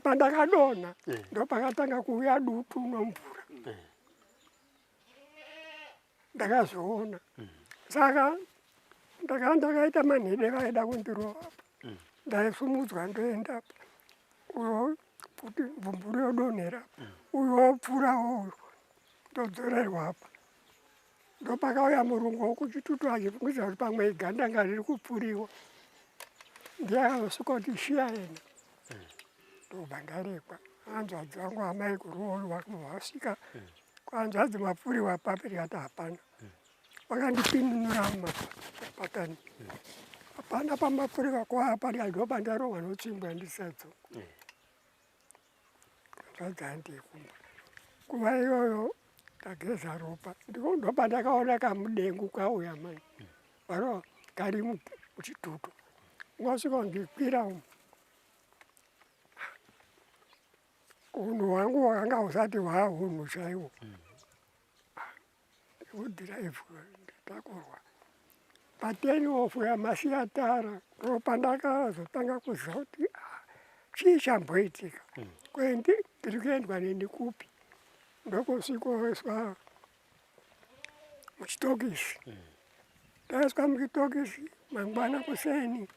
Pandakadonha ndopakatanga kuuya dutu nomvura. Ndakazoona. Saka ndakanga ndakaita manhede vaida kundirova apa. Ndaisumudzwa ndoenda apa. Uyo kuti mvumburu yodonhera apa. Uyo wopfuurawo uyo ndodzorerwa apa. Ndopakauya murungu wokuchitutu achifungidza kuti pamwe igandanga riri kupfuriwa. Ndiye akazosvika kuti shiya yena. Ndobva ndarekwa. Hanzvadzi vangu amai kuruoyo vakabva vasvika. Kwanzvadzi mapfuriwa papi ndikati hapana. Vakandipinunura mumapatani. Hapana pamapfuriwa kwapa ndikati ndopandarohwa notsvimbo yandisadzoka. Hanzvadzi handei kumba. Nguva iyoyo ndageza ropa ndopandakaona kamudengu kauya mani varo kari muchitutu wasvika kundikwira umu unhu hwangu hwakanga husati hwahunhu chaiwo Ndikudhiraivhu ndatakurwa pateni ofu yamasiyatara ndopandakazotanga kuziva kuti ah, chii chamboitika hmm. kwendi ndiri kuendwa neni kupi ndokusvikoiswa muchitokisi hmm. ndaiswa muchitokisi mangwana kuseni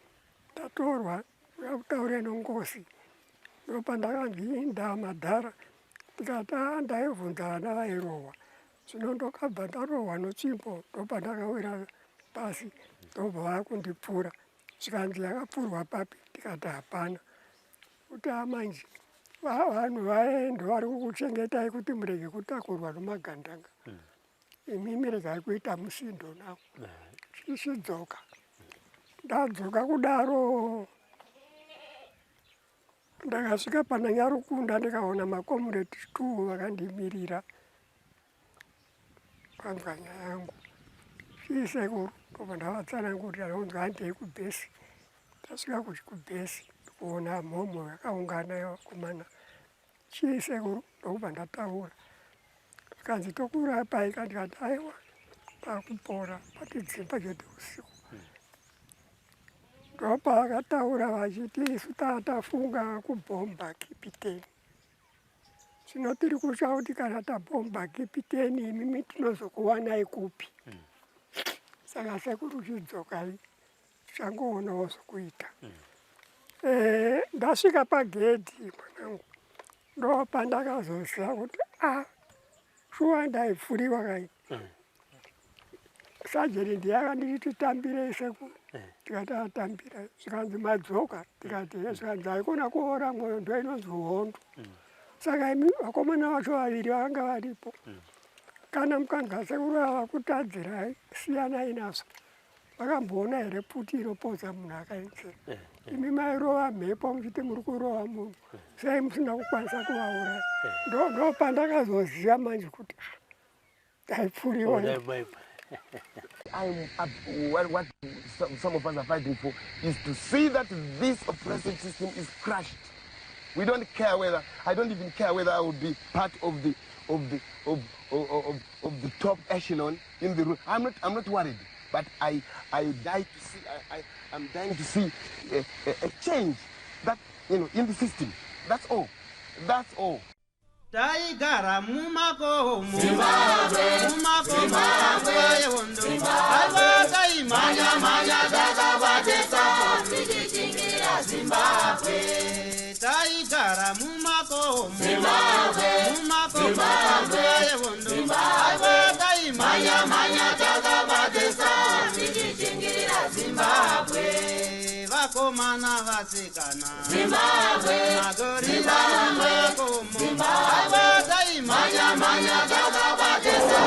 ndatorwa kuya kutaure nongosi ndopandakanzi ndamadhara ndikati ah, ndaivhunza vana vairohwa zvino ndokabva ndarohwa notsvimbo ndopandakawira pasi ndobva vakundipfura zvikanzi yakapfurwa papi ndikati hapana kuti amanje vanhu vaye ndovari kukuchengetai kuti murege kutakurwa nomagandanga hmm. imimi regai kuita musindo nawo chichidzoka ndadzoka kudaro Ndakasvika pana Nyarukunda ndikaona makomureti two vakandimirira kwanzwa nyaya yangu. Chii sekuru ndobva ndavatsanangurira ndonzi handei kubhesi. Ndasvika kubhesi ndikuona mhomho yakaungana yevakomana. Chii sekuru ndokubva ndataura. Zvikanzi tokurapai ka ndikati aiwa pakupora patidzimba chete usiku. Ndopavakataura vachiti isu tafunga kubhomba kipiteni. Zvino tiri kutya kuti kana tabhomba kipiteni imimi tinozokuwanai kupi. Mm. Saka sekuru chidzokai tichangoonawo zvokuita. Mm. Eh, ndasvika pagedhi mwanangu ndopandakazoziva kuti a ah, shuwa ndaipfuriwa kai. Mm. Sajeni ndiye akanditi titambire sekuru eh. tikati atambira zvikanzi madzoka tikati eh, zvikanzi haikona kuora mwoyo ndo inonzi hondo mm. saka imi vakomana vacho vaviri vakanga varipo mm. kana mukanzwa sekuru ava kutadzirai siyanai nazvo vakamboona here pfuti inopodza munhu akaenzera eh, imi mairova mhepo muchiti muri kurova munhu sei musina kukwanisa kuvauraya ndopandakazoziva manje kuti ah, taipfuriwa I'm, what, what some of us are fighting for is to see that this oppressive system is crushed. We don't care whether, I don't even care whether I will be part of the, of the, of, of, of, of the top echelon in the room. I'm not, I'm not worried, but I, I die to see, I, I, I'm dying to see a, a, a change that, you know, in the system. That's all. That's all. Taigara mumakomo mumakomo nguva yehondo aiwa taimhanya mhanya takabatisa tichichingira Zimbabwe. Taigara mumakomo mumakomo nguva yehondo aiwa taimhanya mhanya takabatisa tichichingira Zimbabwe. Vakomana vasikana Zimbabwe magorira mumakomo Zimbabwe aiwa taimhanya mhanya takabatisa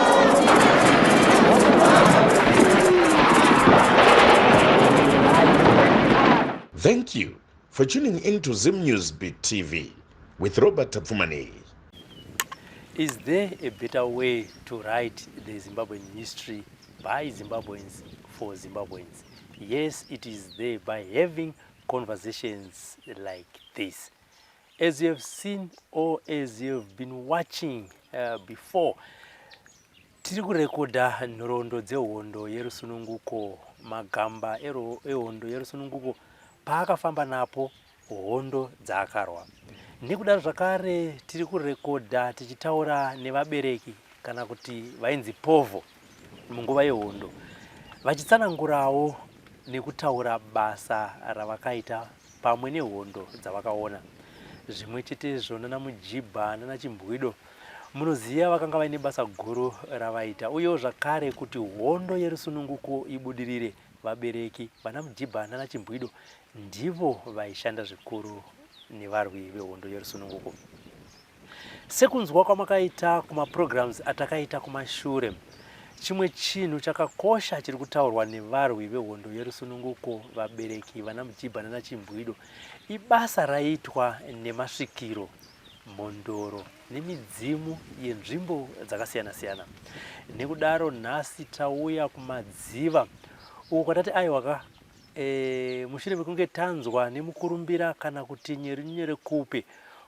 Thank you for tuning in to Zim News Beat TV with Robert Tapfumaneyi. Is there a better way to write the Zimbabwean history by Zimbabweans for Zimbabweans? Yes, it is there by having conversations like this. As you have seen or as you have been watching uh, before, tiri kurekodha nhoroondo dzehondo yerusununguko, magamba ehondo yerusununguko paakafamba napo hondo dzaakarwa. Nekudaro zvakare tiri kurekodha tichitaura nevabereki kana kuti vainzi povho munguva yehondo vachitsanangurawo nekutaura basa ravakaita pamwe nehondo dzavakaona. Zvimwe chetezvo nana Mujibha nana Chimbwido munoziva vakanga vaine basa guru ravaita uyewo zvakare kuti hondo yerusununguko ibudirire vabereki vana Mujibha nana Chimbwido ndivo vaishanda zvikuru nevarwi vehondo yerusununguko. Sekunzwa kwamakaita kumaprograms atakaita kumashure, chimwe chinhu chakakosha chiri kutaurwa nevarwi vehondo yerusununguko, vabereki vanaMujibha nanaChimbwido, ibasa raiitwa nemasvikiro, mhondoro nemidzimu yenzvimbo dzakasiyana-siyana. Nekudaro nhasi tauya kuMadziva uko kwatati aiwa ka E, mushure mekunge tanzwa nemukurumbira kana kuti nyerunyerekupe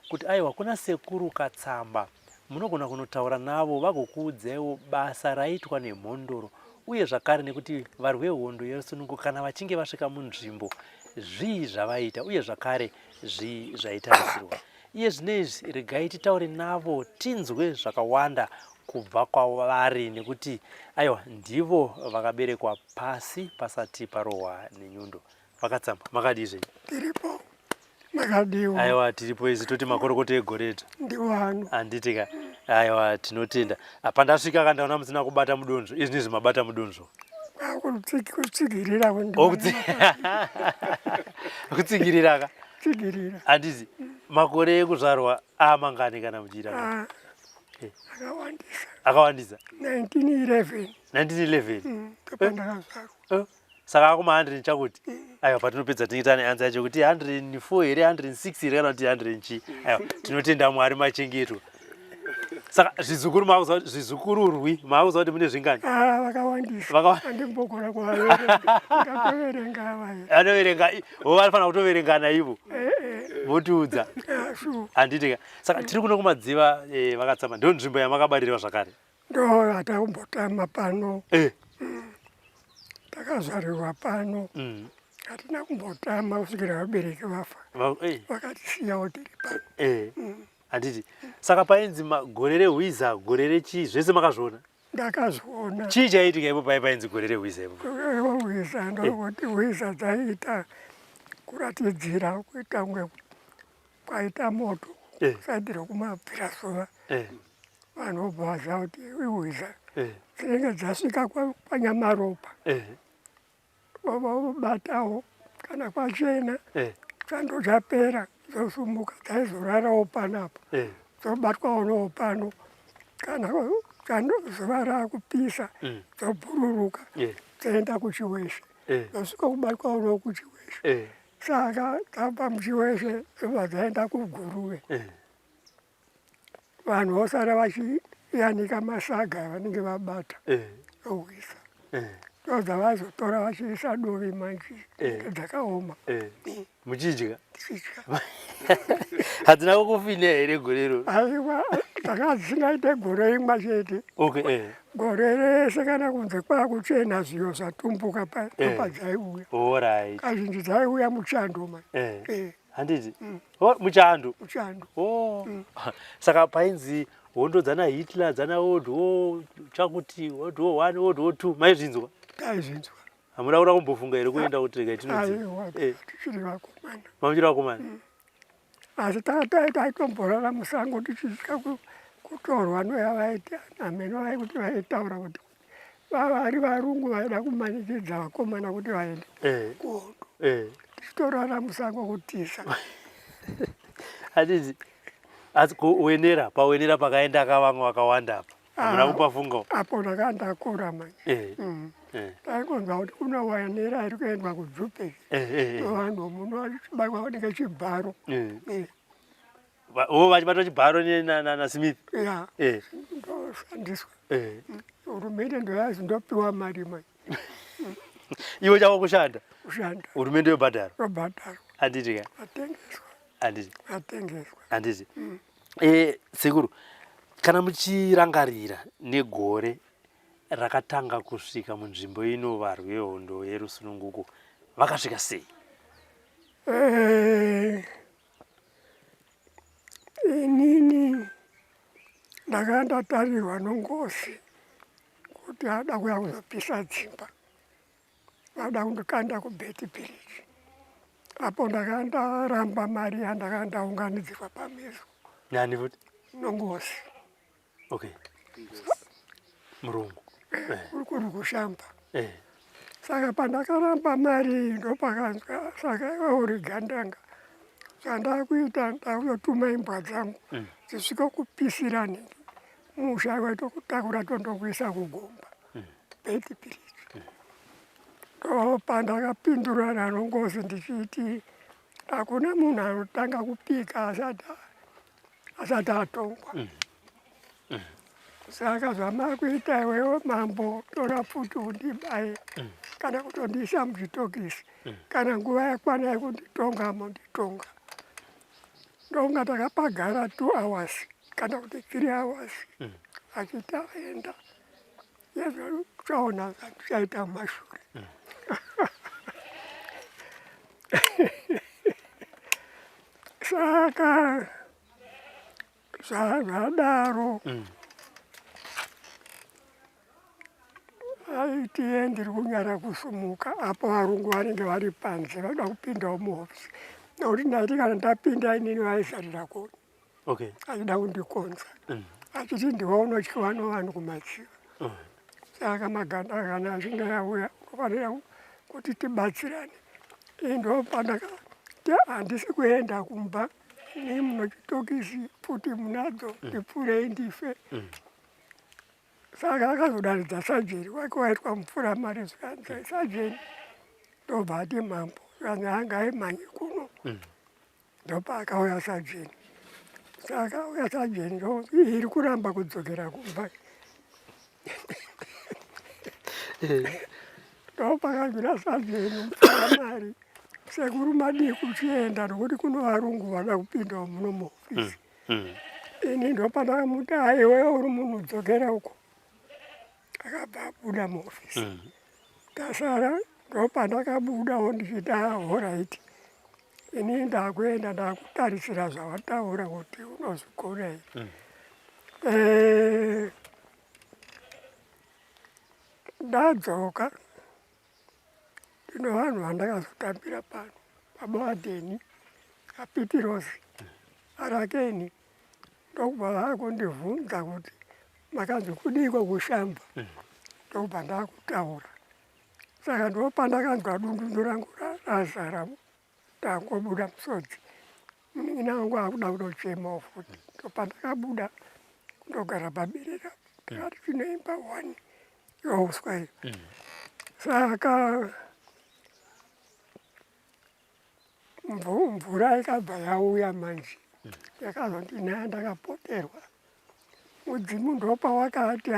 kuti aiwa kuna sekuru Katsamba munogona kunotaura navo vagokuudzaiwo basa raitwa nemhondoro uye zvakare nekuti varwi vehondo yerusununguko kana vachinge vasvika munzvimbo zvii zvavaita uye zvakare zvii zvaitarisirwa. Iye zvino izvi regai titaure navo tinzwe zvakawanda kubva kwavari nekuti aiwa ndivo vakaberekwa pasi pasati parohwa nenyundo. Vakatsamba, makadii zvenyu? Tiripo. Makadiwa. Aiwa tiripo isu toti makorokoto egoreto. Ndiwo ano. Handiti ka. Aiwa tinotenda. Apa ndasvika ka ndaona musina kubata mudonzvo. Izvi ndizvo mabata mudonzvo. Kutsigirira. Kutsigirira ka. Tsigirira. Handiti makore ekuzvarwa amangani kana muchiita? Ah, eh. Akawandisa. Akawandisa. 1911. 1911. Ndopandakazvarwa. Eh. Saka akuma 100 chakuti mm. aiwa patinopedza tinenge tane answer yacho kuti 104 here 106 here kana kuti 100 chii. Aiwa tinotenda Mwari machengetwa. Saka zvizukuru maakuziva zvizukururwi maakuziva kuti mune zvingani? Ah, vakawandisa. Handimbogona kuvaverenga. Ndatoverenga ava. Anoverenga, vo vanofanira kutoverengana ivo. Eh, eh. Votiudza. Ah, sure. Handiti ka. Saka tiri kuno kumadziva eh, vakatsama ndo nzvimbo yamakabarirwa zvakare. Ndo yatambotama pano. Eh. Takazvarirwa pano. Hatina kumbotama kusvikira vabereki vafa. Vakatisiyawo tiri pano. Eh. Handiti. Saka painzi gore rehwiza, gore rechii zvese makazviona? Ndakazviona. Chii chaiitika ipo paye painzi gore rehwiza ipo? Hwiza ndokuti hwiza dzaiita kuratidzira kuita kunge kwaita moto eh. saidi rekumabvira zuva eh. vanhu vobva vaziva kuti ihwiza eh. dzinenge dzasvika kwanyamaropa vobatawo kana kwachena chando chapera dzosumuka dzaizorarawo panapa dzobatwawo nowo pano kana chando zuva rakupisa mm. dzobhururuka dzoenda kuchiweshe dzosvika kubatwawo nowo kuchiweshe Saka tabva muChiweshe dzobva dzaenda kuGuruve. Eh. Vanhu vosara vachiyanika masaga avanenge vabata eh. vokuisa. Eh. Ndodzavazotora vachiisa dovi manje eh. dzakaoma. Eh. Muchidya? Tichidya. Hadzina kukufina here gore iroro? Aiwa, dzanga dzisingaite gore rimwe chete. Okay, eh. Gore rese kana kunze kwakuchena zviyo zvatumbuka eh. padzaiuya. Alright. Kazhinji dzaiuya muchando manje. Eh. Eh. Handiti? Mm. Oh, muchando. Muchando. Oh. Mm. Saka painzi hondo dzana Hitler dzana World War chakuti World War 1 World War 2 maizvinzwa? Taizvinzwa. Hamuna kuda kumbofunga here kuenda kuti regai tinodzi? Aiwa, eh. tichiri vakomana. Mamuchiri vakomana? Mm. Asi taitomborara musango tichitya kutorwa noyavaiti hameno vaikuti vaitaura kuti vavari varungu vaida kumanikidza vakomana kuti vaende eh. kuhondo eh. tichitorara musango kutiza handiti asi kuwenera pawenera pakaenda ka vamwe vakawanda apa hamuna ah, kupafungawo apo ndakanga ndakura manje eh. mm. Taingonzwa kuti kuna wanera iri kuendwa kuJupek vanhu munobatwa kunenge chibharo vo vachibatwa chibharo naSmith ya ndoshandiswa hurumende ndoyazi ndopiwa mari mai iwe chako kushanda kushanda hurumende yobhadhara yobhadharwa handiti ka atengeswa handiti atengeswa handiti mm. eh, sekuru kana muchirangarira negore rakatanga kusvika munzvimbo ino varwi vehondo yerusununguko vakasvika sei? Eh, Inini ndakanga ndatarirwa nongosi kuti ada kuya kuzopisa dzimba, vada kundikanda kuBeitbridge. Apo ndakanga ndaramba mari yandakanga ndaunganidzirwa pamizo. Nani futi? Nongosi. Okay, murungu. Kuri kushamba. Saka pandakaramba mari iyi ndopakanzwa, saka iwe uri gandanga, zvandakuita ndakutotuma imbwa dzangu dzisvike kupisira nhingi musha wetokutakura tondokuisa kugomba Beitbridge. Ndopandakapindurana nongozi ndichiti hakuna munhu anotanga kupika asati atongwa. Saka zvamakuita iwewe mambo, tora pfuti undibaye kana kutondiisa muchitokisi, kana nguva yakwana yekunditonga monditonga. Ndonga takapagara 2 hours kana kuti 3 hours achiti aenda yezvo chaona zvandichaita mumashure. Saka zvadaro aitiye ndiri kunyara kusumuka apo varungu vanenge vari panze vada kupindawo muhofisi, nokuti ndaiti kana ndapinda inini vaizarira koni. Achida kundikonza achiti ndiwe unotyiwa novanhu kumadziva. Saka maganda kana achinge auya unofanira kuti tibatsirane. Ii ndopandaka handisi kuenda kumba, ini munochitokisi pfuti munadzo, ndipfurei ndife. Saka akazodaridza sajeni wake waitwa mupfura mari, zvikanzi sajeni, ndobva ati mambo, zvikanzi anga aimhanyi kuno. Ndopaakauya sajeni. Saka auya sajeni ndo iri kuramba kudzokera kumba. Ndopakabvira sajeni mupfura mari, sekuru madii kuchienda nokuti kuno varungu vada kupindawo muno muhofisi. Ini ndopandakamuti aiwe uri munhu dzokera uko. Akabva abuda muhofisi. Tasara ndopandakabudawo ndichiti alright, ini ndakuenda ndakutarisira zvawataura kuti unozvigona here. Ndadzoka ndino vanhu vandakazotambira pano, baba vaDheni aPitirosi aRakeni, ndokubva vakundibvunza kuti makanzi kudiko kushamba. Ndokubva ndakutaura. Saka ndopandakanzwa dundundu rangu razara, ndangobuda musodzi. Munin'ina wangu akuda kutochemawo futi. Ndopandakabuda kundogara paberera, ndakati tinoimba one youswa iyo. Saka mvura ikabva yauya manje, yakazondinaya, ndakapoterwa. Mudzimu ndopawakati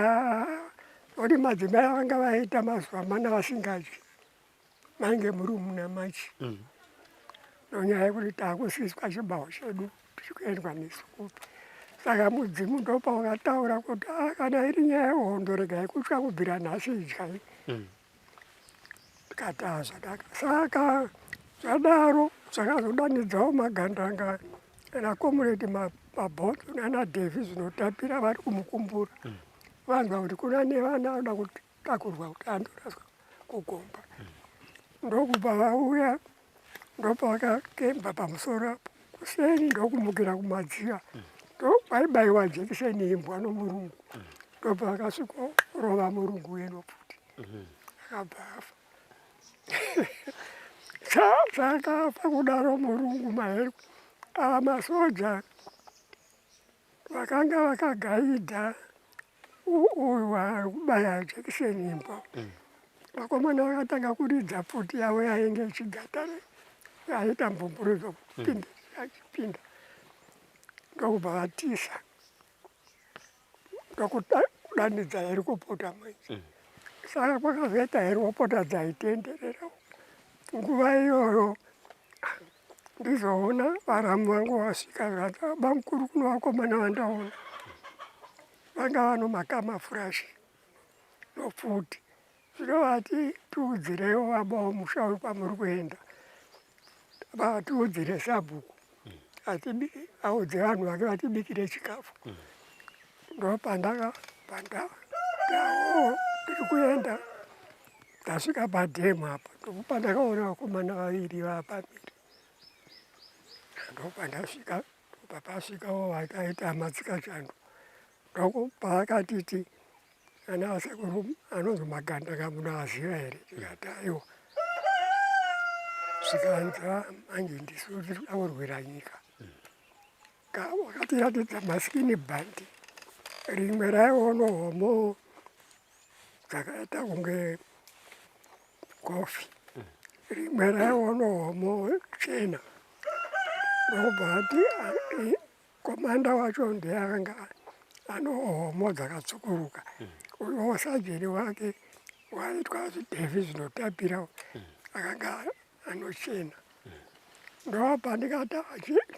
oti madzimai vanga vaita mazuva mana vasingadyi, mainge muri muna machi nonyaya yekuti takusiswa chibaho chedu tichikuendwa nesu kupi. Saka mudzimu ndopawakataura kuti kana iri nyaya yehondo regai kutya, kubvira nhasi idyai. Tikati zvakanaka. Saka zvadaro zvakazodanidzawo magandanga ana comrade Mabhonzo nana Devi zvinotapira vari kumukumbura. Vanzwa kuti kuna nevana vanoda kutakurwa kuti andoraswa kugomba. Ndokubva vauya, ndopavakakemba pamusoro apo kuseni, ndokumukira kumadziva, ndopaibaiwa jekiseni imbwa nomurungu. Ndopavakasvikorova murungu weno futi, akabva afa. Saka afa kudaro murungu maheru, ava masoja vakanga vakagaidha uyu ari kubaya jekiseni imbwa. Vakomana vakatanga kuridza pfuti yavo yainge ichigatare yaita mbumburudzo kupinda achipinda, ndokubva vatisa, ndokudanidza herikopota manje. Saka kwakazoita herikopota dzaitenderera nguva iyoyo. Ndizoona varamu vangu vasvika, zvikati bamukuru, kuno vakomana vandaona vanga vano makamafurashi nopfuti, zvino vati tiudzireiwo vabawo musha uyu kwamuri kuenda, vatiudzire sabhuku. Audze vanhu vake vatibikire chikafu. Ndopandaka panda tawo ndiri kuenda, ndasvika padhemu apa, ndopandakaona vakomana vaviri vapamiri. Ndopandasvika, ndopapasvikawo vakaita matsikachando. Ndopavakatiti ana asekuru anonzi magandanga munoaziva here? Tikati aiwa. Zvikanzi manje ndisu tiri kuda kurwira nyika. Wakatiratidza maskini bhandi, rimwe raiono homo dzakaita kunge kofi, rimwe raiono homo chena. Ndokubva ati komanda wacho ndiye akanga ano homo dzakatsukuruka, uyo sajeni wake waitwa zvidhevhi zvinotapira akanga anochena. Ndopandikati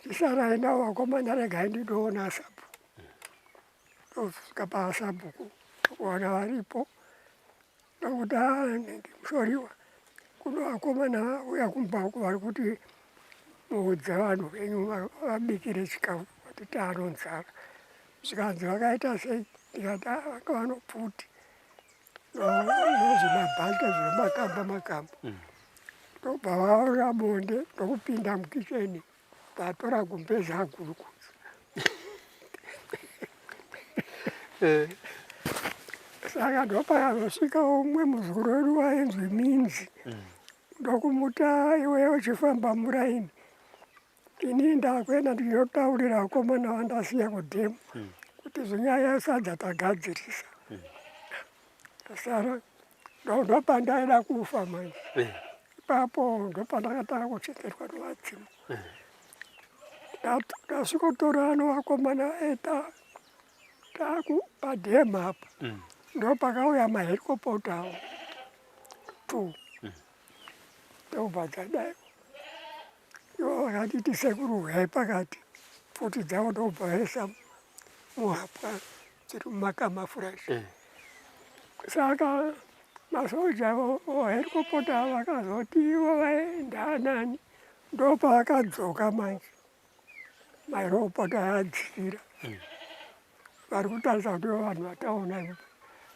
chisarai navo vakomana, regai ndindoona sabhuku. Ndosvika pasabhuku kuona varipo, ndokuti ndimushoriwa kuno vakomana vauya kumba uko, vari kuti muudze vanhu venyu vabikire chikafu kuti taano nzara. Zvikanzi vakaita sei? Ndikati vanga vanopfuti nozvimabhake zvinomakamba makamba. Ndobva vaura bonde ndokupinda mukicheni, vatora gumbezi agurukudza. Saka ndopakazosvika umwe muzukuru wedu wainzwi Minzi, ndokumuta iwe uchifamba muraini, ini ndakuenda ndinotaurira vakomana vandasiya kudhemu kuti zvinyaya yesadza tagadzirisa. Sara ndopandaida kufa manje ipapo, ndopandakatanga kuchengetwa nevadzimu. Ndasvikotora novakomana eta taku padhemu apa, ndopakauya mahelikopota awo two, ndobva dzadai. Ivo vakatiti sekuru huyai pakati, pfuti dzavo ndobva vaisa muhapwa dziri mumakamafurashi. Saka masoja ohelikopota vakazoti ivo vaenda anani, ndopavakadzoka manje mahelikopota adzikira, vari kutarisa kuti ivo vanhu vataona ivo.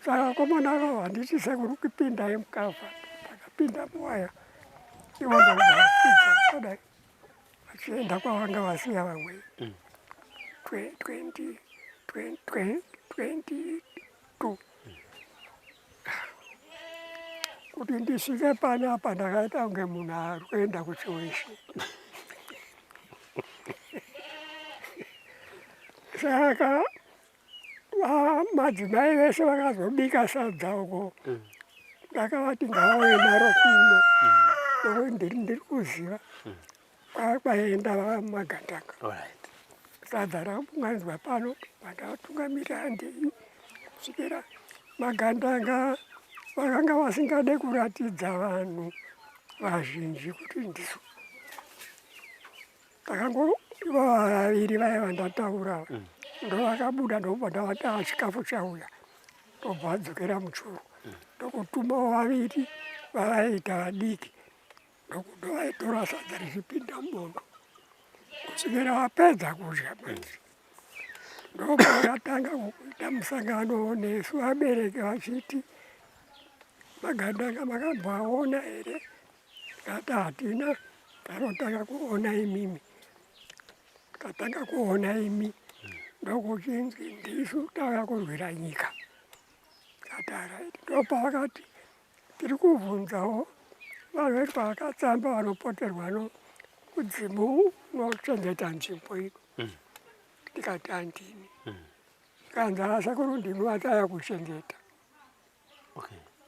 Saka vakomana ava handiti sekuru kupindai mukavha, takapinda muwaya, ivo ndobva vakwidza vakadai vachienda kwavanga vasiya vamwe 22. Kuti ndisvike panapa ndakaita kunge munhu ari kuenda kuchiweshe. Saka madzimai vese vakazobika sadza uko, ndakavati ngavauye naro kuno, nokuti ndiri kuziva kwaenda magandanga. Sadza raunganidzwa pano, vandatungamirira handei kusvikira magandanga vakanga vasingade kuratidza vanhu vazhinji kuti ndisu. Takango vaviri vaya vandataura ndovakabuda, ndobva ndavati chikafu chauya, ndobva vadzokera muchuru, ndokutumawo vaviri vavaiita vadiki, ndovaitora sadza richipinda mubondo kusvikira vapedza kudya. Manje ndopavakatanga kuita musangano nesu vabereki, vachiti magandanga makamboaona here? Tikati hatina, tanotanga kuona imimi, tatanga kuona imi. Ndokuchinzi ndisu tauya kurwira nyika. Tikati alright. Ndopavakati tiri kuvhunzawo vanhu vedu pavakatsamba vanopoterwa no kudzimu unochengeta nzvimbo ino. Tikati handini. Kanzi asekuru ndimi vataya kuchengeta.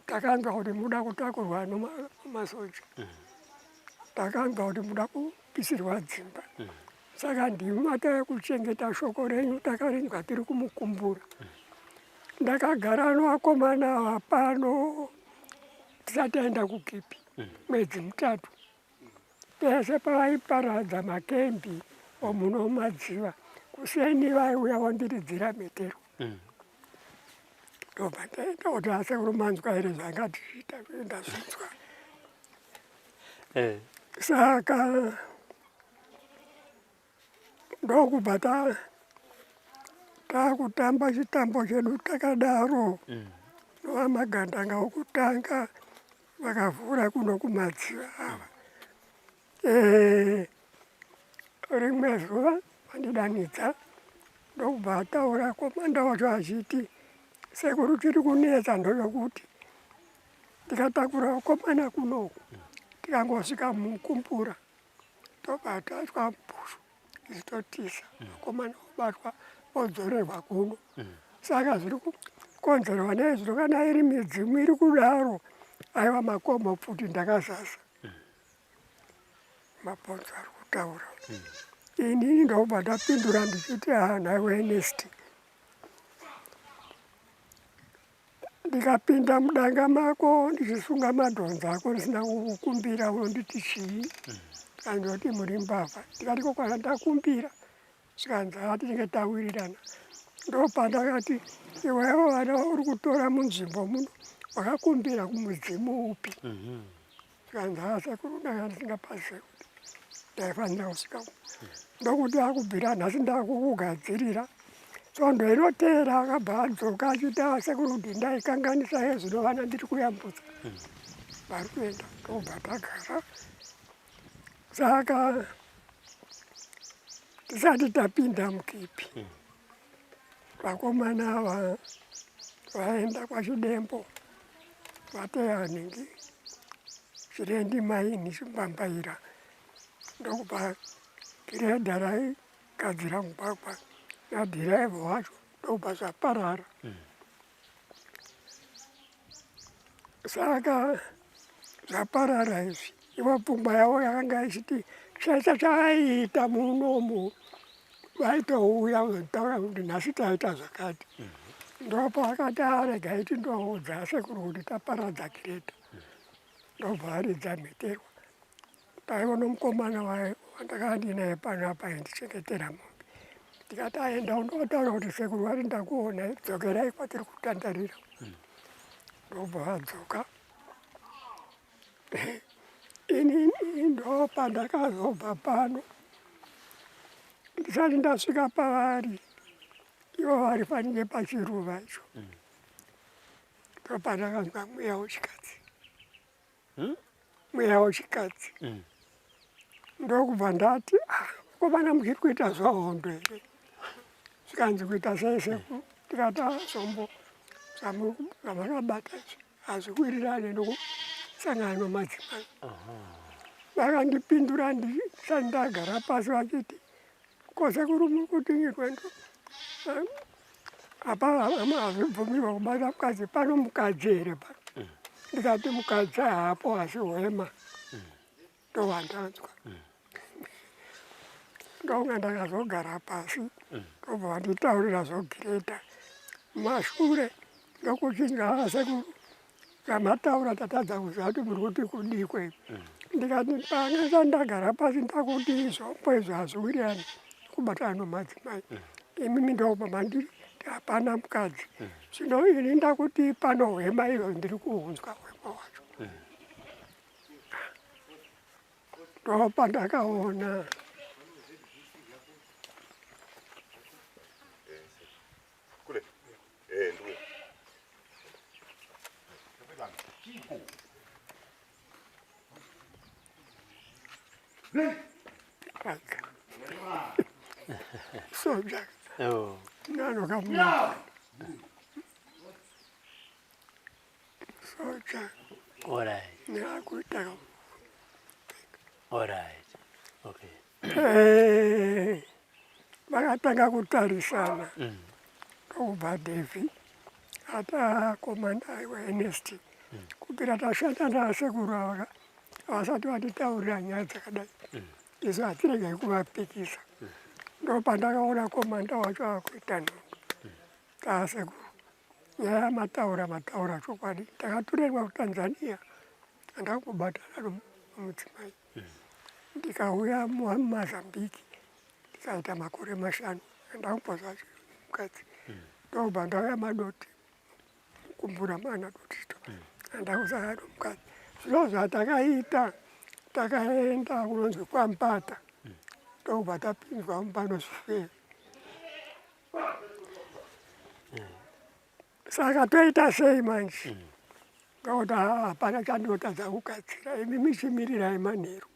Takanzwa kuti muda kutakurwa nomasoja, takanzwa kuti muda kupisirwa dzimba, saka ndimi mataya kuchengeta. Shoko renyu takarinzwa tiri kumukumbura. Ndakagara novakomana ava pano tisati taenda kukipi mwedzi 3. Pese pavaiparadza makembi omuno madziva, kuseni vaiuya vondiridzira mhetero. Ndobva ndaenda kuti asekuru manzwa here zvanga tichiita? Ndazvinzwa. Saka Ndokubva takutamba chitambo chedu takadaro. Nova magandanga okutanga vakavhura kuno kumadziva ava. Rimwe zuva vandidanidza ndokubva ataura komanda wacho achiti sekuru chiri kunetsa ndochokuti tikatakura vakomana kunoku tikangosvika mukumbura tobva taitwa mupushu isu totisa vakomana vobatwa vodzorerwa kuno. Saka zviri kukonzerwa neizvino kana iri midzimu iri kudaro aiwa makomo pfuti ndakazasa mabhonzo ari kutaura. Inini ndobva ndapindura ndichiti haa nhaiwe Ernest, ndikapinda mudanga mako ndichisunga madhonzo ako ndisina kukumbira unonditi chii? Ndikandoti muri mbavha. Ndikati ko kana ndakumbira? Zvikanzi haa tinenge tawirirana. Ndopandakati iwewe vana uri kutora munzvimbo muno wakakumbira kumudzimu upi? Zvikanzi haa sekuru ndanga ndisingapazive kuti ndaifanira kusvika ndokuti akubvira nhasi ndakukugadzirira. Svondo inoteera akabva adzoka achiti aa sekuru kuti ndaikanganisa he zvino vana ndiri kuyambutsa vari kuenda. Ndobva tagara. Saka tisati tapinda mukipi vakomana ava vaenda kwaChidembo vateya nhingi Chirendi maini chimbambaira ndokubva giredha raigadzira mugwagwa nadhiraivha wacho ndokubva zvaparara. Saka zvaparara izvi ivo pfungwa yavo yakanga ichiti chese chavaiita munomu vaitouya kuzotaura kuti nhasi taita zvakati. Ndopavakati aregai tindoudza sekuru kuti taparadza kireta. Ndobva aridza mheterwa. Paiva nomukomana wandakanga ndinaye pano apa aindichengetera mombe. Ndikati aenda undotaura kuti sekuru vari ndakuona dzokerai kwatiri kutandarira. Ndobva vadzoka. Ini ndopandakazobva pano ndisati ndasvika pavari ivo vari panenge pachiruva icho. Ndopandakanzwa mweya wechikadzi. Mweya wechikadzi. Ndokubva ndati ah, vakomana muchiri kuita zvehondo here? Zvikanzi kuita sei sekuru? Ndikati ah, zvombo zvamakabata izvi hazviwirirane nokusangana nomadzimai. Vakandipindura ndisati ndagara pasi vachiti ko sekuru muri kuti rwendo apa hazvibvumirwa kubata mukadzi pano mukadzi here pano? Ndikati mukadzi haapo asi hwema ndowandanzwa. Ndonga ndakazogara pasi ndobva vanditaurira zvogireta mashure ndokuchinja sekuru zvamataura tatadza kuziva kuti muri kuti kudikwe. Ndikati panga ndagara pasi ndakuti zvombo izvo hazviwirirani kubatana nomadzimai. Imimi ndobva mandiri hapana mukadzi. Zvino ini ndakuti pano hwema izvo ndiri kuunzwa hwema hwacho. Ndopandakaona soja nanokamuona soja neakuita. Alright. Okay. Vakatanga kutarisana ndokubva Davy ati komanda weNST kubvira tashanda nasekuru ava havasati vatitaurira nyaya dzakadai. Isu hatiregai kuvapikisa. Ndopandakaona komanda wacho akuita nhondo. Asekuru nyaya yamataura mataura chokwadi. Takaturerwa kuTanzania handakumbobatana nomudzimai. Ndikauya muMozambique ndikaita makore 5 handakumbozwa mukadzi. Ndobva ndauya madoti kumbura mana dotito handakusangana nomukadzi. Zvino zvatakaita takaenda kunonzi kwaMpata. Ndokubva tapinzwa mumba nozvifeve. Saka toita sei manje? Ngakuti hapana chandinotadza kugadzira, imi michimirirai manheru.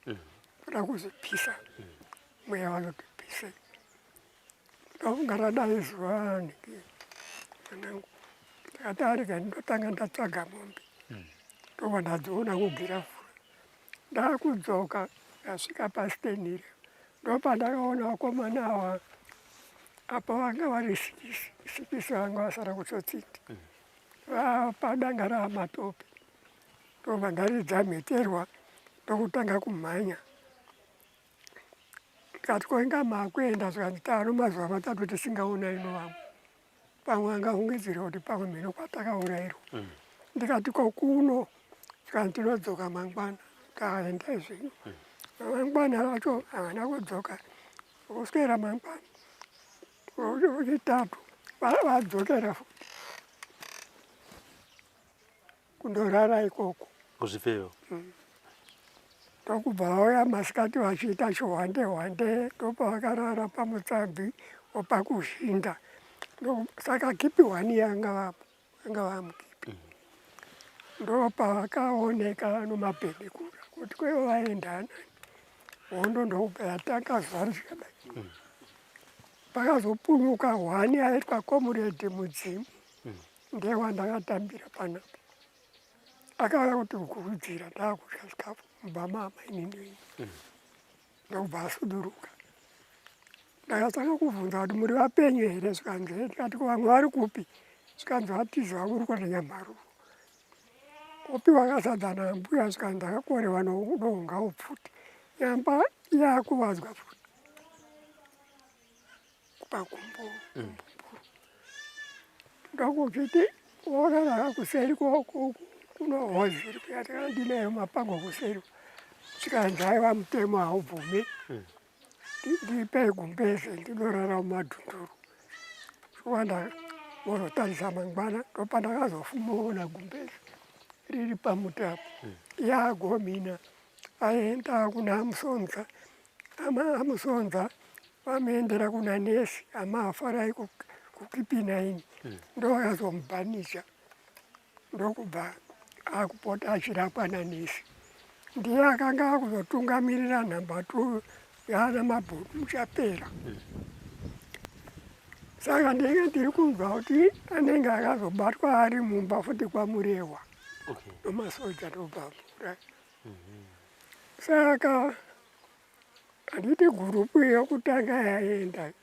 Toda kuzvipisa. Mweya vanotipisei. Ndofunga radai zuva nhingi mwanangu. Ndakati arega ndotanga ndatsvaga mombe. Ndobva ndadziona kuGirafura. Ndakudzoka ndasvika paStanley ndopandakaona vakomana ava apa vanga vari sikisi sikisi vanga vasara kuTsotsindi vapadanga raamatope. Ndobva ndaridza mheterwa ndokutanga kumhanya. Ndikati ko inga makuenda zvikanzi taano mazuva matatu tisingaonani novamwe. Pamwe angafungidzira kuti pamwe mhino kwatakaurairwa. Ndikati ko kuno zvikanzi tinodzoka mangwana. Taendai zvenyu. Mangwana racho havana kudzoka. Kuswera mangwana wechitatu vadzokera futi kundorara ikoko. Kuzvipfeyo. Ndokubva vauya masikati vachiita chihwande hwande ndopavakarara pamutsamvi wopakuzhinda. Saka kipi hwani yanga vanga vamukipi. Ndopavakaoneka nomapendekura kuti kwaiva vaenda anani. Hondo ndokubva yatanga zuva richikadai. Pakazopunyuka hwani aitwa komuredhi Mudzimu. Ndiye wandakatambira panapa. Akauya kuti kukurudzira ndakudya chikafu mumba maamainini ndokubva asuduruka. Ndakatanga kubvunza kuti muri vapenyu here zvikanzi "Eh." Ndikati ko vamwe vari kupi zvikanzi vatiza uri kuenda Nyamharuru. Opiwa kasadza nambuya zvikanzi ndakakorewa nohunga upfuti. Nyamba yakuvadzwa futi pakumbo. Ndokuchiti worara kuseri kunohozi iri kuya ndinayo mapango kuseri. Zvikanzi aiwa mutemo haubvumi. Ndipei gumbeze ndinorara mumadhunduru. Shuwa vozotarisa mangwana ndopandakazofumoona gumbeze riri pamuti apo. Yagomina aenda kuna Musonza. Amusonza vamuendera kuna nesi amafarai kuKipinaini. Ndovakazomubhanisha ndokubva akupota achirapwa nanesi. Ndiye akanga akuzotungamirira nhamba 2 yaana Mabhunu Muchapera. Saka ndinenge ndiri kunzwa kuti anenge akazobatwa ari mumba futi kwaMurewa. Nomasoja ndobva mura. Saka handiti gurupu yokutanga yaenda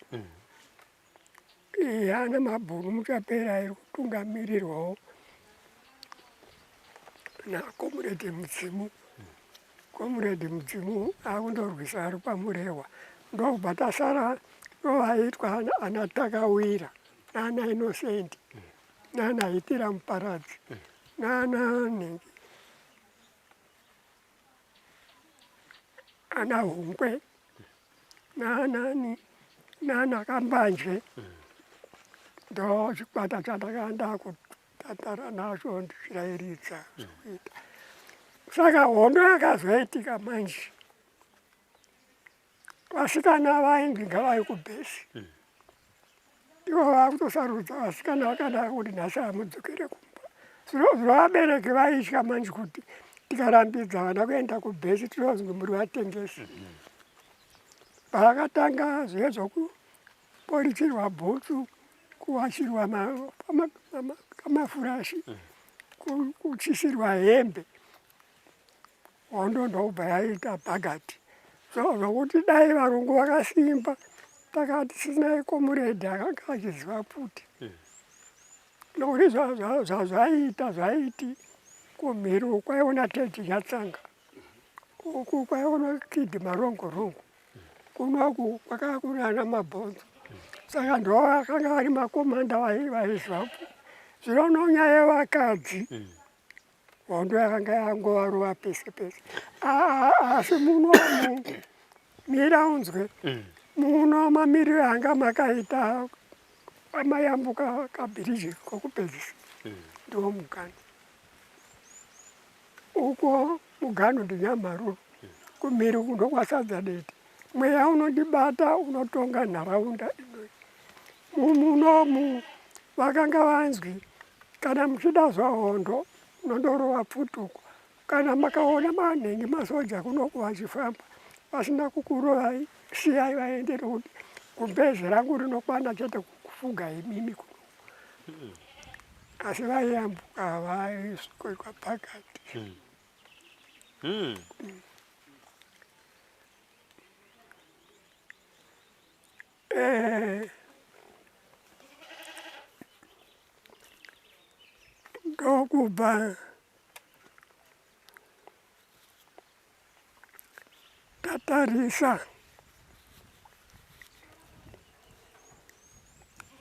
yana Mabhunu Muchapera iri kutungamirirwawo naKomuredhi Mudzimu. Komuredhi Mudzimu akundorwisa ari kwaMurewa. Ndokubva tasara ndovaitwa ana Takawira nana Innocent nana Hitira Muparadzi nana nhingi ana Hungwe nanani nana Kambanje. Ndo chikwata chandakaenda kutatara nacho ndichirairidza zvokuita. Saka hondo yakazoitika manje. Vasikana vainzi ngavauye kubhesi. Ivo vakutosarudza vasikana vakadaro kuti nhasi hamudzokere kumba. Zvino vabereki vaitya manje kuti tikarambidza vana kuenda kubhesi tinozwi muri vatengesi. Paakatanga zviye zvokupolichirwa bhutsu, kuwachirwa kamafurashi, kuchisirwa hembe, hondo ndokubva yaita bhagati. Zvokuti dai varungu vakasimba takati tisina komuredhi akanga achiziva pfuti. Nokuti zvazvaiita zvaiti kumhiri kwaiona Teddy Nyatsanga, uku kwaiona Kid Marongorongo, kunoku kwakanga kuna ana Mabhonzo. Saka ndo akanga ari makomanda vaiziva pfuti. Zvino nonyaya yevakadzi hondo yakanga yangovarova pese pese. Asi munomu mira unzwe muno mamiriro anga makaita pamayambuka kabhiriji kokupedzisa ndiwo mugano. Uko mugano ndiNyamharuru, kumhiri uku ndokwaSadza Dete. Mweya unondibata unotonga nharaunda inoyi. Mumunomu vakanga vanzwi kana muchida zvahondo munondorova pfutuko. Kana makaona manhingi masoja kunoku vachifamba vasina kukurovai siyai vaende nokuti gumbeze rangu rinokwana chete kufuga imimi kuno. Asi vaiyambuka vaisvikoitwa pakati. Ndokubva tatarisa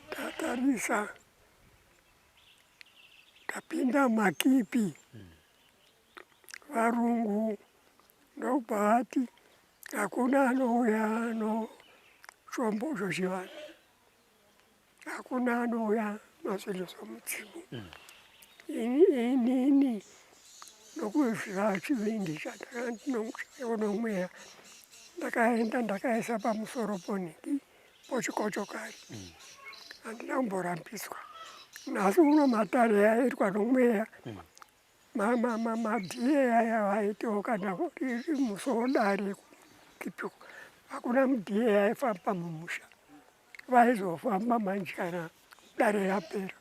tatarisa tapinda makipi varungu ndokubva vati hakuna anouya ano chombo zvochivanhu hakuna anouya mazvinhu zvomudzimu inini nokuziva chivindi chandakandinonomweya ndakaenda ndakaisa pamusoro ponhingi pochikochokari handina kumborambiswa nhasi uno matare aitwa nomweya madhiye aya vaitiwo kana riri musi wodare kipiko hakuna mudhiye aifamba mumusha vaizofamba manje kana dare rapera.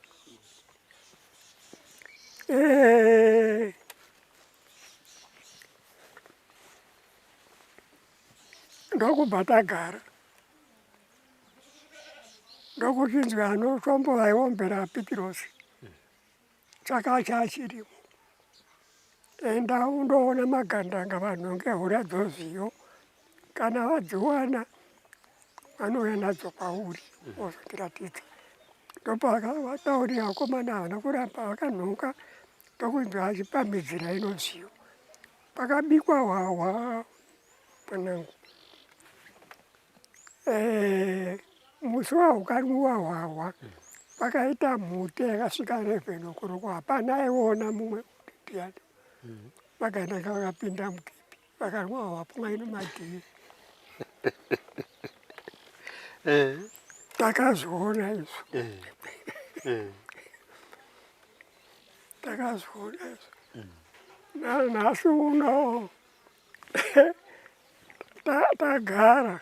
Ndokubva tagara ndokuchinzi anochombo vaiombera Pitirosi chakacha achirimo enda undoona magandanga vanhonge hura dzozviyo kana vadziwana vanouya nadzo kwauri wozondiratidza ndopakavataurira vakomana havana kuramba vakanhonga ndokunzi vachipamhidzira inozviyo pakabikwa hwahwa mwanangu Eh, musi wahukanwiwa hwahwa pakaita mhute yakasvika 11 o'clock hapana aiona mumwe kuti ndiani vakaenda vakapinda mukipi vakanwa hwahwa pamwe nemadhiri takazviona izvo takazviona izvo nanhasi uno Tagara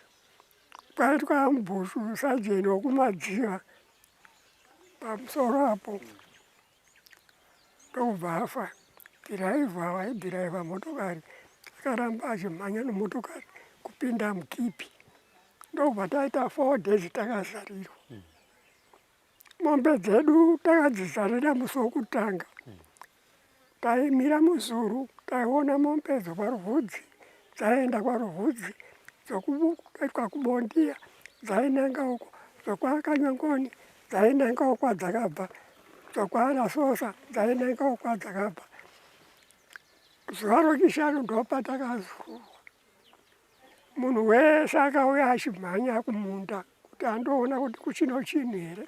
kwaitwa mubhushu sajeni wekumadziva pamusoro apo ndokubva afa dhiraivha waidhiraivha motokari akaramba achimhanya nemotokari kupinda mukipi ndokubva taita 4 days takazarirwa Mombe dzedu takadzizarira musi wokutanga. Taimira muzuru taiona mombe dzokwaRuvhudzi dzaienda kwaRuvhudzi, dzokuitwa kuBondiya dzainanga uko, dzokwaKanyongoni dzainangawo kwadzakabva, dzokwaanaSosa dzainangawo kwadzakabva. Zuva rochishanu ndopatakazururwa. Munhu wese akauya achimhanya kumunda kuti andoona kuti kuchino chinhu here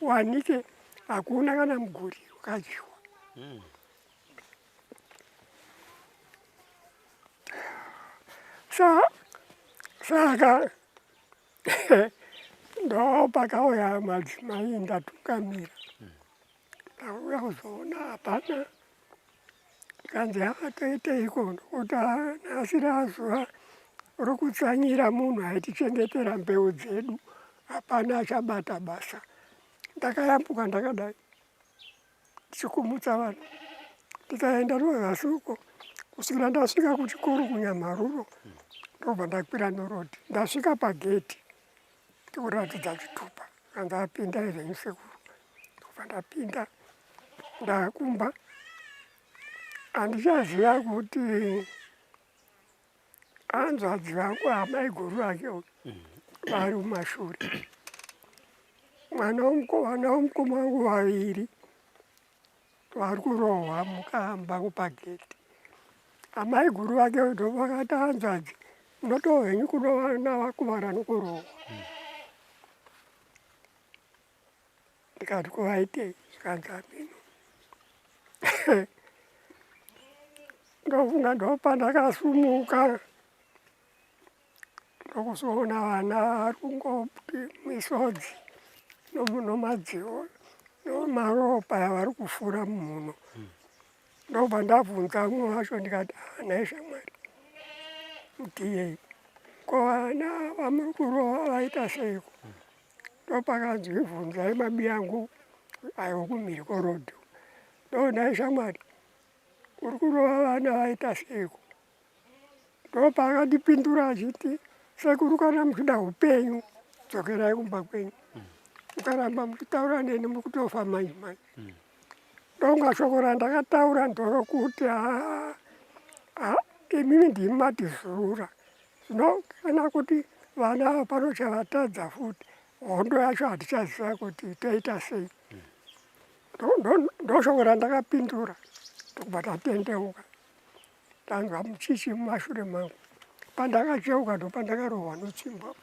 wanike hakuna kana muguri wakadyiwa. Saka ndopakauya madzimai ndatungamira ndauya kuzoona hapana Kanzi toiteiko ndokuti nhasi razuva rokutsanyira munhu aitichengetera mbeu dzedu hapana achabata basa. Ndakayambuka ndakadai ndichikumutsa vanhu ndikaenda rwezasi uko kusvikira ndasvika kuchikoro kuNyamaruro ndobva ndakwira nerodhi ndasvika pagedhi ndikuratidza chitupa kanzi apindai zvenyu sekuru ndobva ndapinda ndakumba handichaziva kuti hanzvadzi vangu amaiguru vake vari kumashure mwana vana womukoma wangu vaviri vari kurohwa mukamba kupagedhi amaiguru vake ndovakati hanzvadzi munotohenyu kunovana vakuvara nokurohwa ndikati ko vaitei zvikanzi hameno ndofunga ndopandakasumuka Ndokuzoona vana vari kungoti misodzi nomadziwo nomaropa yavari kufura mumhuno. Ndobva ndabvunza umwe wacho ndikati, ah, nhai shamwari, mutiyei ko vana vamuri kurova vaita seiko? Ndopakanzi bvunzai mabiyangu ayo kumhiri kworodhi. Ndonhai shamwari, uri kurova vana vaita seiko? Ndopaakandipindura achiti, sekuru kana muchida upenyu dzokerai kumba kwenyu, mukaramba muchitaura neni muri kutofa manje manje. Ndonga shoko randakataura ndorokuti haa, imimi ndimi matizurura zvino kana kuti vana ava pano chavatadza futi hondo yacho hatichaziva kuti toita sei. Ndoshoko randakapindura ndokubva tatendeuka. Ndanzwa muchichi mumashure mangu. Pandakacheuka ndopandakarohwa notsvimbo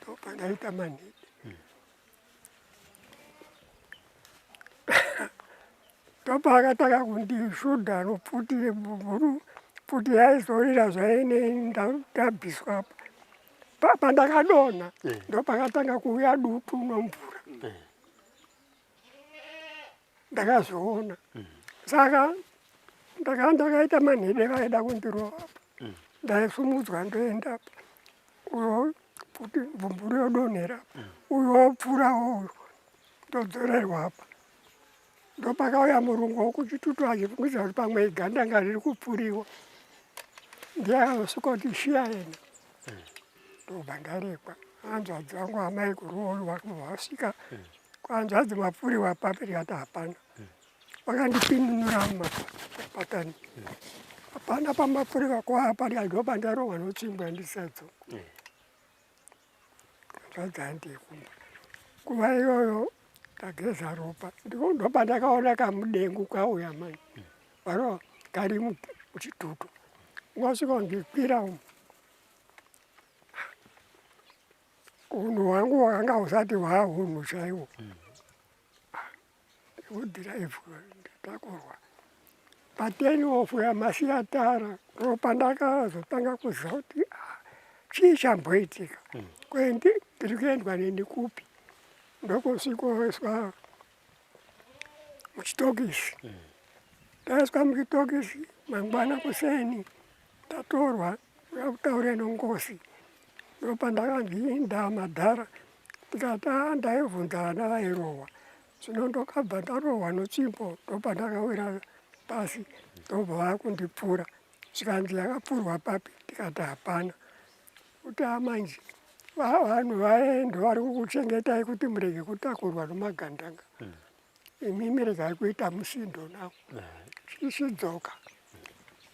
ndopandaita manhede. Ndopaakatanga kundishuda nopfuti yebhuru pfuti yaizorira zvainei ndabviswa apa. Pandakadonha ndopakatanga kuuya dutu nomvura. Ndakazviona. Saka ndakanga ndakaita manhede vaida kundirova apa. Ndaisumudzwa ndoenda apa. Uyo kuti mvumburu yodonhera apa. Uyo wopfuurawo uyo ndodzorerwa apa. Ndopakauya murungu wokuchitutu achifungidza kuti pamwe igandanga riri kupfuriwa. Ndiye akazosvika kuti shiya yena. Ndobva ndarekwa. Hanzvadzi vangu amai kuruoyo vasvika. Kwanzvadzi mapfuriwa papi ndikati hapana. Vakandipinunura mumapatani. Hapana pamapfuriwa kwapa ndikati ndopandarohwa notsvimbo yandisadzo. Hanzvadzi handikumba. Nguva iyoyo ndageza ropa ndopandakaona kamudengu kauya manje. Varo kari muchitutu. Wasvika kundikwira umu. Hunhu hwangu hwakanga husati hwahunhu chaiwo. Ndikudhiraivhu ndatakurwa. Pateni ofu yaMasiatara ndopandakazotanga kuziva kuti chii chamboitika. Kwendi ndiri kuendwa neni kupi? Ndokusvikoiswa muchitokisi. Ndaiswa muchitokisi mangwana kuseni ndatorwa kuda kutaura nongosi. Ndopandakanzi indaa madhara ndikati aa ndaibvunza vana vairohwa zvino ndokabva ndarohwa notsvimbo ndopandakawira pasi ndobva vakundipfura zvikanzi yakapfurwa papi ndikati hapana kuti amanje vanhu vaye ndovari kukuchengetai kuti murege kutakurwa nomagandanga imimi regai kuita musindo nawo chichidzoka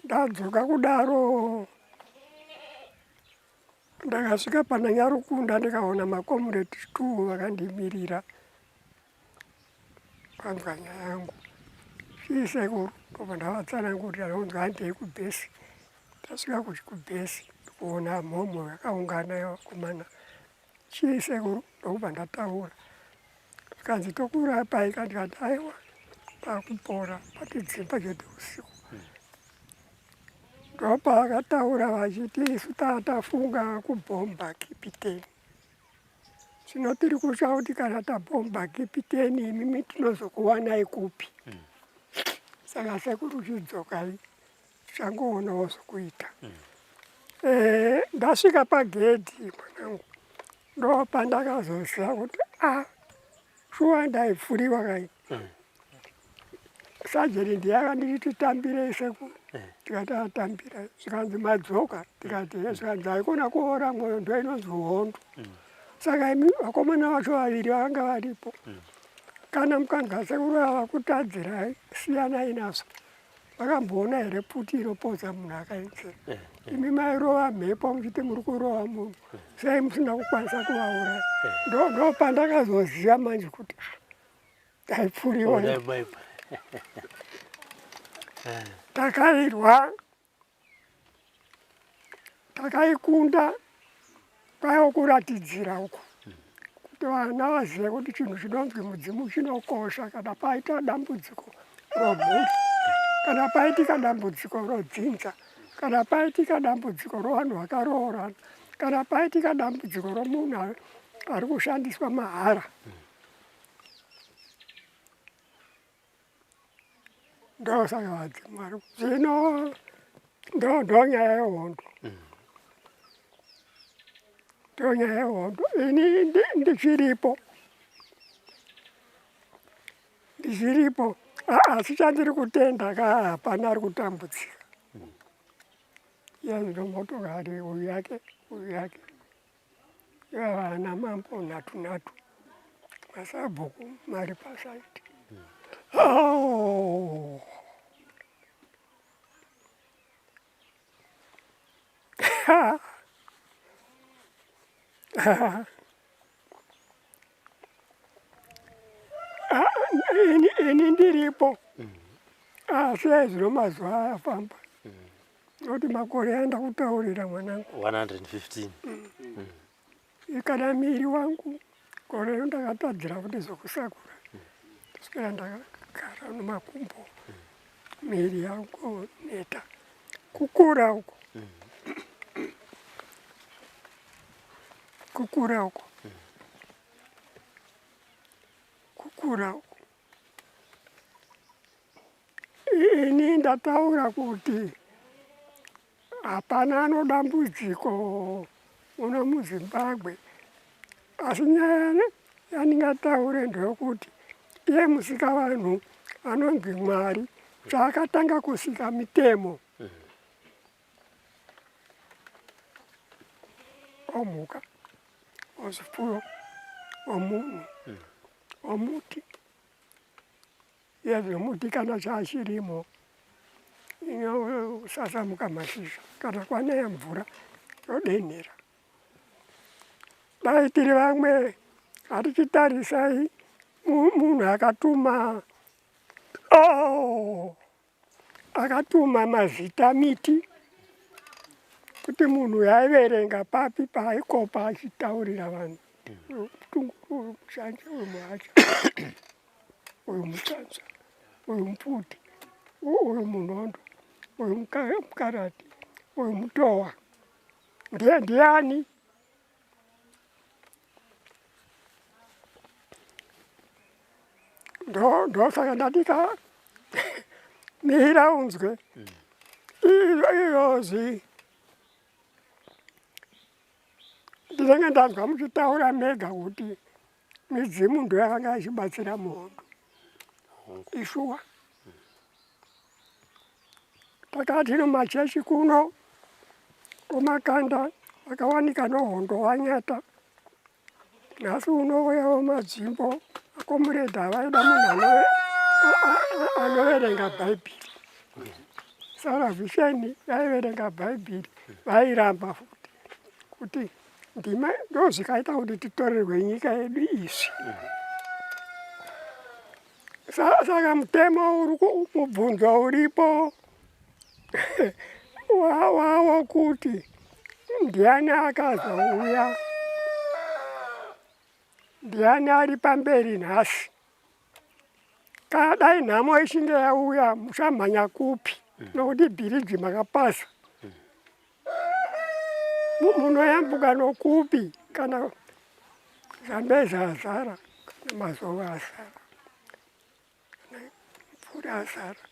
ndadzoka kudaro ndakasvika pana Nyarukunda ndikaona makomureti two vakandimirira vanzwa nyaya yangu chii sekuru ndobva ndavatsanangurira ndonzi handei kubhesi ndasvika kubhesi ndikuona mhomho yakaungana yavakomana chii sekuru ndokubva ndataura zvikanzi tokurapai ka ndikati aiwa pakupora patidzimba chete usiku ndopavakataura vachiti isu tafunga kubhomba kipiteni zvino tiri kutya kuti kana tabhomba kipiteni imimi tinozokuwanai kupi saka sekuru chidzokai tichangoonawo zvokuita ndasvika pagedhi mwanangu ndopandakazoziva kuti a shuwa ndaipfuriwa kai sajeni ndiye akanditi titambirei sekuru tikati atambira zvikanzi madzoka tikati he zvikanzi haikona kuora mwoyo ndo inonzi hondo saka imi vakomana vacho vaviri vakanga varipo kana mukanzwa sekuru ava kutadzirai siyanai nazvo vakamboona here pfuti inopodza munhu akaenzera imi mairova mhepo muchiti muri kurova munhu sei musina kukwanisa kuvauraya ndopandakazoziva manje kuti ndaipfuriwa takairwa takaikunda kwaiva kuratidzira uku kuti vana vazive kuti chinhu chinonzi mudzimu chinokosha kana paita dambudziko romhuri kana paitika dambudziko rodzinza kana paitika dambudziko rovanhu vakaroorana. Kana paitika dambudziko romunhu ari kushandiswa mahara, ndosaka vadzimu vari zvino. Ndonyaya yehondo, ndonyaya yehondo. Ini ndichiripo, ndichiripo, asi chandiri kutenda ka, hapana ari kutambudzika. Iyazvino motokari uyu yake, uyu yake, vana mambo nhatu nhatu, masabhuku mari pasaiti. Oh. Ini ndiripo, asi aizvino mazuva afamba, nokuti makore aenda kutaurira mwanangu 115. Ikana miri wangu gore rino ndakatadzira kuti zokusakura, kusvikira ndakagara nomakumbo, miri yangu neta, kukura uko, kukura uko, kukura uko. Ini ndataura kuti hapana anodambudziko muno muZimbabwe, asi nyaya yandingataure ndeyokuti iye musikavanhu anonzi Mwari zvaakatanga kusika mitemo omhuka, ozvipfuyo, omunhu, omuti. Yezvemuti kana chachirimo inosasamuka mashizha, kana kwanaya mvura yodenhera. Dai tiri vamwe hatichitarisai munhu akatuma, oh, akatuma mazita miti kuti munhu yaiverenga papi paaikopa achitaurira vanhu, mutunguru, mushanje, uyu muhacha, uyu mutsanza, uyu mupfuti, uyu munondo, uyu mukarati, uyu mutowa, ndiye ndiani? Ndosaka ndati ka mira unzwe izvozvi. Ndinenge ndanzwa muchitaura mega kuti midzimu ndo yakanga ichibatsira muhondo. Ishuwa, takati nomachechi kuno omakanda vakawanika nohondo wanyata. Nhasi unouyawo madzimbo akomuredha vaida munhu anoverenga Bhaibheri. Saravhisheni yaiverenga Bhaibheri, vairamba futi kuti ndima ndozvikaita kuti titorerwe nyika yedu izvi. Saka mutemo uri mubvunzo uripo wawo kuti ndiani akazouya, ndiani ari pamberi nhasi? Kana dai nhamo ichinge yauya, muchamhanya kupi? Nokuti bhiriji makapasa, munoyambuka nokupi kana Zambezi azara, kana mazuva azara, kana mvura azara,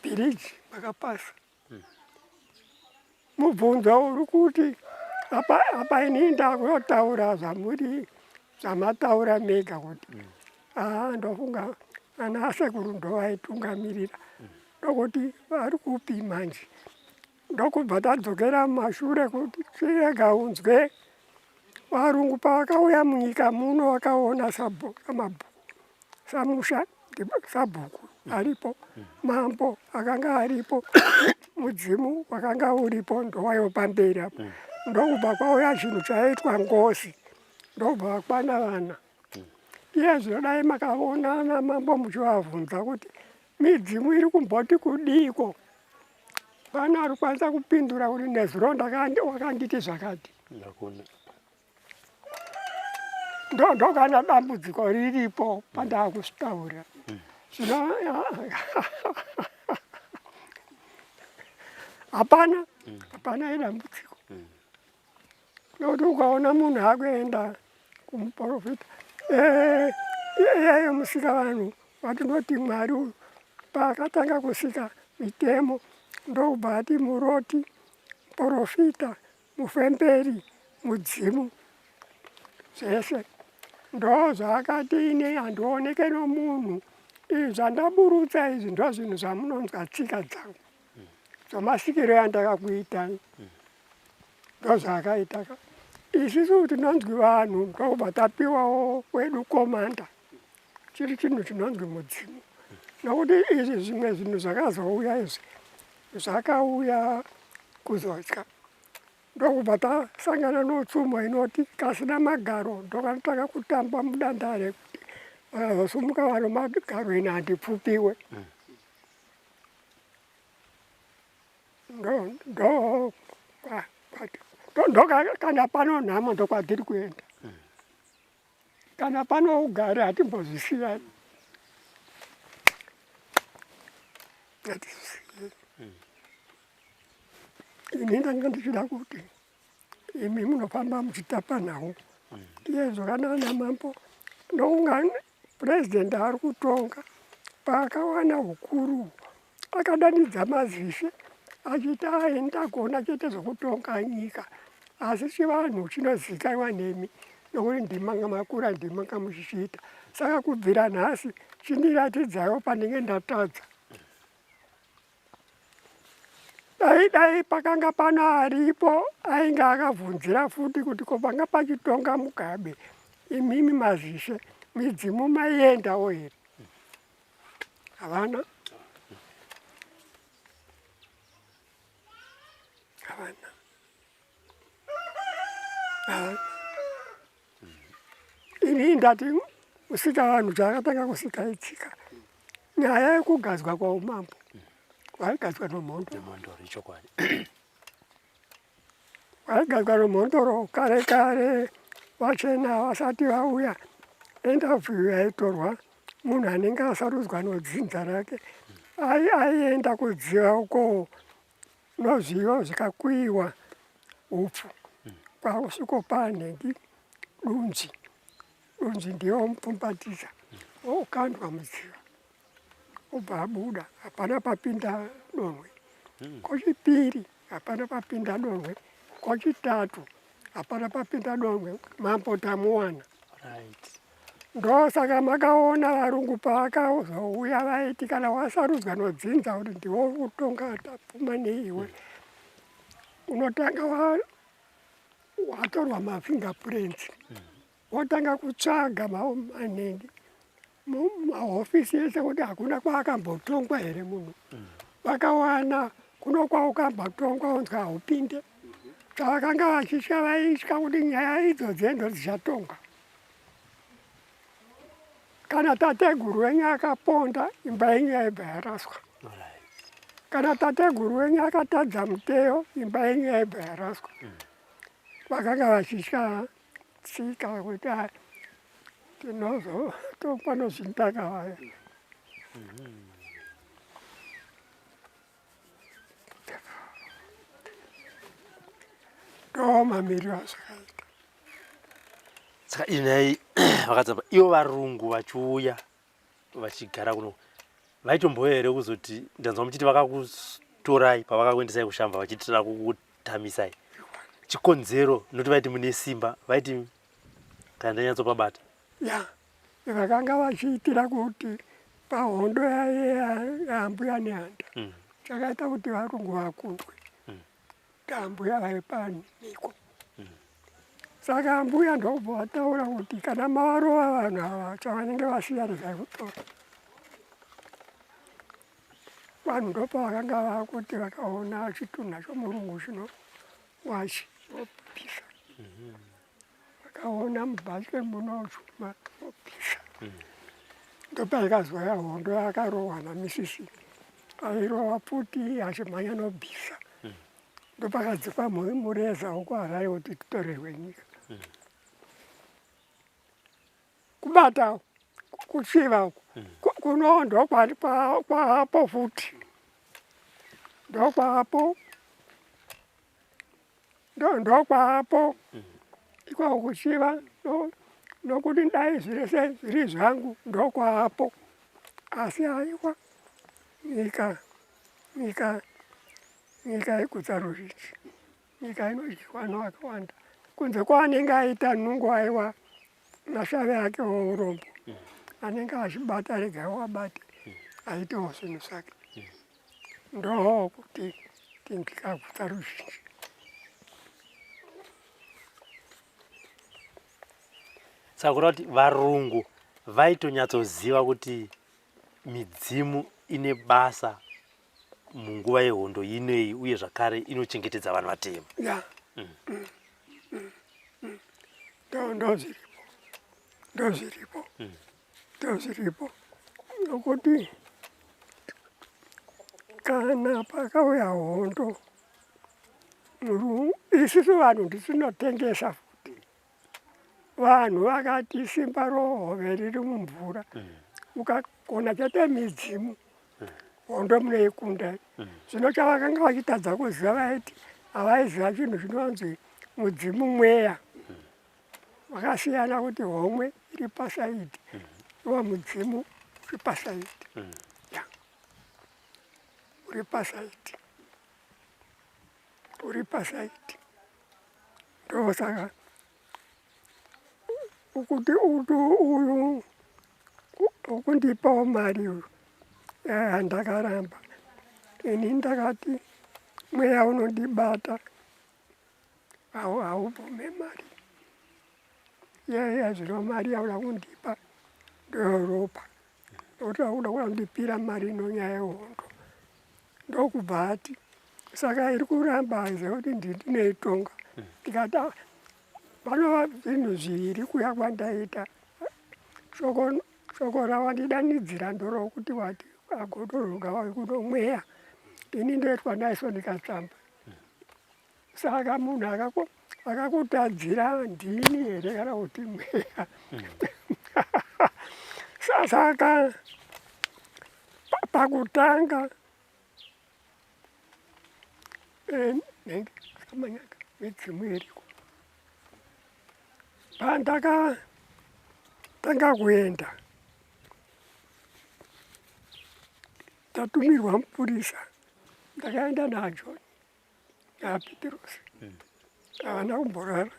bhiriji makapasa? Mubvunzo uri kuti apa ini ndakuyotaura zvamuri zvamataura mega kuti aa, ndofunga ana asekuru ndovaitungamirira, ndokuti vari kupi manje? Ndokubva tadzokera mumashure kuti chirega unzwe. Varungu pavakauya munyika muno vakaona samabhuku, samusha, sabhuku aripo, mambo akanga aripo, mudzimu wakanga uripo, ndowaiwo pamberi apo. Ndokubva kwauya chinhu chaitwa ngozi, ndokubva vakwana vana. Iye zvino dai makaona ana mambo muchivavhunza kuti midzimu iri kumboti kudiiko, pana ari kukwanisa kupindura kuti nezuro wakanditi zvakati? Ndokana dambudziko riripo pandaakusvitaura zvino. Hapana, hapana idambudziko. Nokuti ukaona munhu akuenda kumuprofita eh, iyeyo musika vanhu vatinoti Mwari uyu paakatanga kusika mitemo ndokubva ati muroti, muprofita, mufemberi, mudzimu zvese ndo zvaakati ini handioneke nomunhu izvi zvandaburutsa izvi ndo zvinhu zvamunonzwa tsika dzangu zvomasikiro yandakakuitai ndozvaakaita ka isusu tinonzwi vanhu ndokubva tapiwawo wedu komanda chiri chinhu chinonzwi mudzimu nokuti izvi zvimwe zvinhu zvakazouya izvi zvakauya kuzotya ndokubva tasangana notsumo inoti kasina magaro ndokanotanga kutamba mudandare kuti vakazosumuka vano magaro ini handipfupiwe mm. ndo ndo kana pano nhamo ndokwatiri kuenda kana pano ugare hatimbozvisiyai hatizvisiyei ini ndanga ndichida kuti imi munofamba muchitapa nhau iye zvakanana mambo nokunga President ari kutonga paakawana hukuru akadanidza mazishe achiti ayi ndagona chete zvokutonga nyika asi chivanhu chinozikanwa nemi nokuti ndimanga makura ndimanga muchichiita saka kubvira nhasi chindiratidzaiwo pandinge ndatadza Dai dai pakanga pano aripo ainge akabvunzira futi kuti ko panga pachitonga Mugabe imimi mazishe midzimu maiendawo here? Havana. Havana. Havana. Ini ndati kusika vanhu chaakatanga kusika itsika nyaya yekugadzwa kwaumambo waigadzwa nomhondoro ichokwadi waigadzwa nomhondoro kare kare vachena vasati vauya interview yaitorwa munhu anenge asarudzwa nodzinza rake aienda kudziva uko nozviyo zvikakuyiwa upfu kwakusvikopa nhengi dunzvi dunzvi ndiyo mupfumbatisa okandwa mudziva obva abuda hapana papinda donhwe kochipiri hapana papinda donhwe kochitatu hapana papinda donhwe mambo tamuwana right. Ndosaka makaona varungu pavakazouya vaiti kana wasarudzwa nodzinza kuti ndiwe uri kutonga tapfuma neiwe unotanga watorwa mafingerprints wotanga kutsvaga manengi mahofisi ese kuti hakuna kwaakambotongwa here munhu vakawana kuno kwaukambotongwa unzi haupinde chavakanga vachitya vaitya kuti nyaya idzo dzendo dzichatonga Kana tateguru wenyu akaponda, imba yenyu yaibva yaraswa. Kana tateguru wenyu akatadza muteyo, imba yenyu yaibva yaraswa. Vakanga vachitya tsika kuti ah, tinozotongwa nozvintaka vaya. Ndomamiriro azvakaita. Saka inai vakadzamba ivo varungu vachiuya vachigara kuno vaitombouya here kuzoti ndanzwa muchiti vakakutorai pavakakuendesai kushamba vachitira kukutamisai chikonzero nokuti vaiti mune simba vaiti kana ndanyatsopabata ya vakanga vachiitira kuti pahondo yaambuya nehanda mm. chakaita kuti varungu vakundwe mm. Ambuya vaipa mhiko saka ambuya ndokubva vataura kuti kana mavarova vanhu ava chavanenge vasiya regai kutora vanhu ndopavakanga vakuti vakaona chitunha chomurungu chino wachi vopisa vakaona mubhatye munochuma vopisa ndopaikazouya hondo yakarohwa namisisi airova pfuti achimhanya nobvisa ndopakadzikwa mureza wekuharare kuti titorerwe nyika kubata kuchiva uku kuno ndokwapo futi ndokwapo. Ndokwaapo ikoko kuchiva nokuti dai zvese zviri zvangu ndokwaapo, asi aiwa nyika nyika nyika yegutsa ruzhinji, nyika inodyiwa nevakawanda kunze kwaanenge aita nungo, aiwa mashavi ake ourombo anenge achibata, rega wabate aitewo zvinhu zvake, ndokuti ndikagutsa ruzhinji. Saka kureva kuti varungu vaitonyatsoziva kuti midzimu ine basa munguva yehondo ineyi uye zvakare inochengetedza vanhu vatema. Ya, ndozviripo, ndozviripo, ndozviripo, nokuti kana pakauya hondo isusu vanhu nditinotengesa futi. Vanhu vakati simba rohove riri mumvura, ukagona chete midzimu hondo munoikunda. Zvino chavakanga vachitadza kuziva, vaiti havaiziva chinhu chinonzi mudzimu, mweya wakasiyana, kuti homwe iri pasaidi, iwo mudzimu uri pasaidi, ya uri pasaidi, uri pasaidi. Ndosaka kuti uyu ukundipawo mari uyu handakaramba ini, ndakati mweya unondibata haubvume mari yeye. Zvino mari yauda kundipa ndoyoropa, nokuti auda kundipira mari nonyaya yehondo. Ndokubva ati saka iri kuramba aiziva kuti ndinoitonga. Ndikati panova zvinhu zviviri kuya kwandaita, shoko rawandidanidzira ndorokuti wati agodoroga kuno mweya, ini ndoitwa naiso ndikatsamba. Saka munhu akakutadzira ndini here kana kuti mweya? Saka pakutanga nenge akamanyaka midzimu iriko. Pandakatanga kuenda tatumirwa mupurisa, ndakaenda naJohn naPitirosi, havana kumborara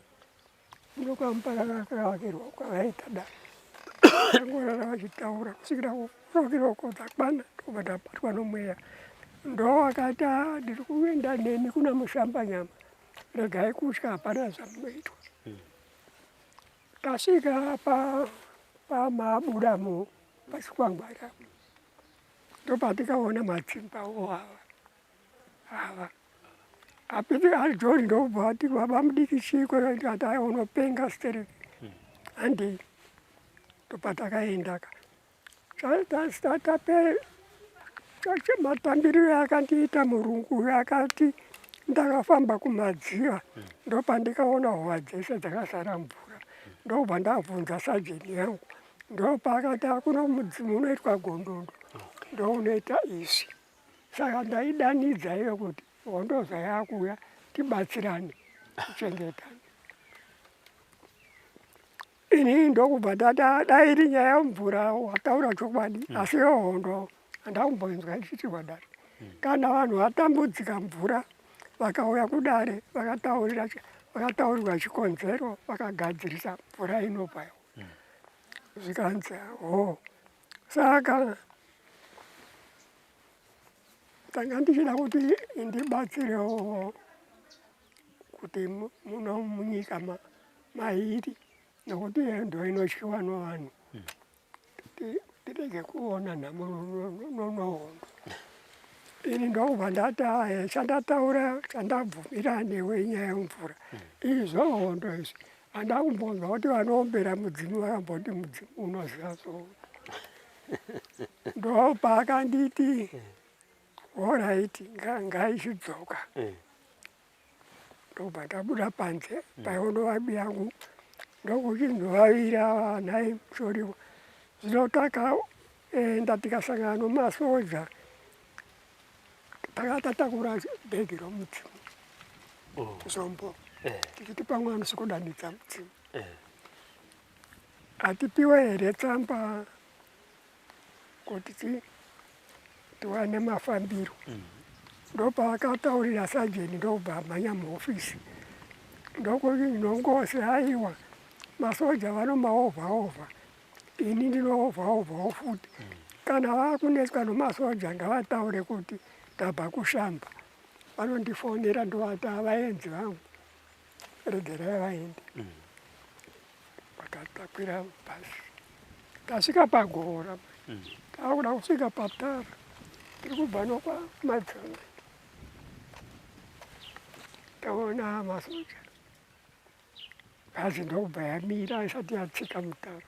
munokamupakakavakirwa kwavaita dare, angorara vachitaura kusvikira kurokiroko dzakwana. Ndobva ndabatwa nomweya, ndowakati, ndiri kuenda nemi kuna Mushambanyama, regai kutya, hapana zvamunoitwa. Tasvika pamabuda mu pachikwangwari apo, ndopatikaona matsimba ava ava apiti ari John. Ndobva ati, baba mudiki, chiko? Ndikati, aiwa, unopenga stereki, handei. Ndopatakaendaka tape matambiriro akandiita murungu uyu, akati ndakafamba kumadziva, ndopandikaona hova dzese dzakazara mvura. Ndobva ndabvunza sajeni yangu, ndopaakati hakuna mudzimu unoitwa gondondo, ndounoita izvi. Saka ndaidanidza iyo kuti hondo zvayakuuya tibatsirane kuchengetana. Ini ndokubva ndati, dai iri nyaya yemvura wataura chokwadi, asi yehondo handakumboinzwa ichiitirwa dare. Kana vanhu vatambudzika mvura vakauya kudare, vakataurirwa chikonzero, vakagadzirisa, mvura inobva. Zvikanzi ho, saka tanga ndichida kuti ndibatsirewo kuti muno munyika mairi, nokuti ndo inotyiwa novanhu, tirege kuona nhamo nohondo. Ini ndokubva ndati, aye, chandataura chandabvumira newe inyaya yemvura. Izvo hondo izvi handa kumbonzwa kuti vanoombera mudzimu vakamboti mudzimu unoziva zvohondo. Ndopaakanditi alright, ngaichidzoka. Ndobva ndabuda panze paionova yangu, ndokuchinzovavira nhai mushoriwa. Zvino takaenda tikasangana nomasoja, takatatakura bhegi romudzimu, zombo. Tichiti pamwe anosi kudanidza mudzimu. Hatipiwe here tsamba kuti tiwane mafambiro? Ndopavakataurira sajeni, ndobva amhanya muhofisi, ndokuti nongosi, aiwa, masoja vanomaovha ovha, ini ndinoovha ovhawo futi. Kana vakunetswa nomasoja, ngavataure kuti tabva kushamba. Vanondifonera, ndovati, "Avaenzi vangu, regerai vaende." Vakatakwira bhasi, tasvika pagora, takuda kusvika patara, tiri kubva nokwaMadzana, taona masoja. Bhazi ndokubva yamira isati yatsika mutara.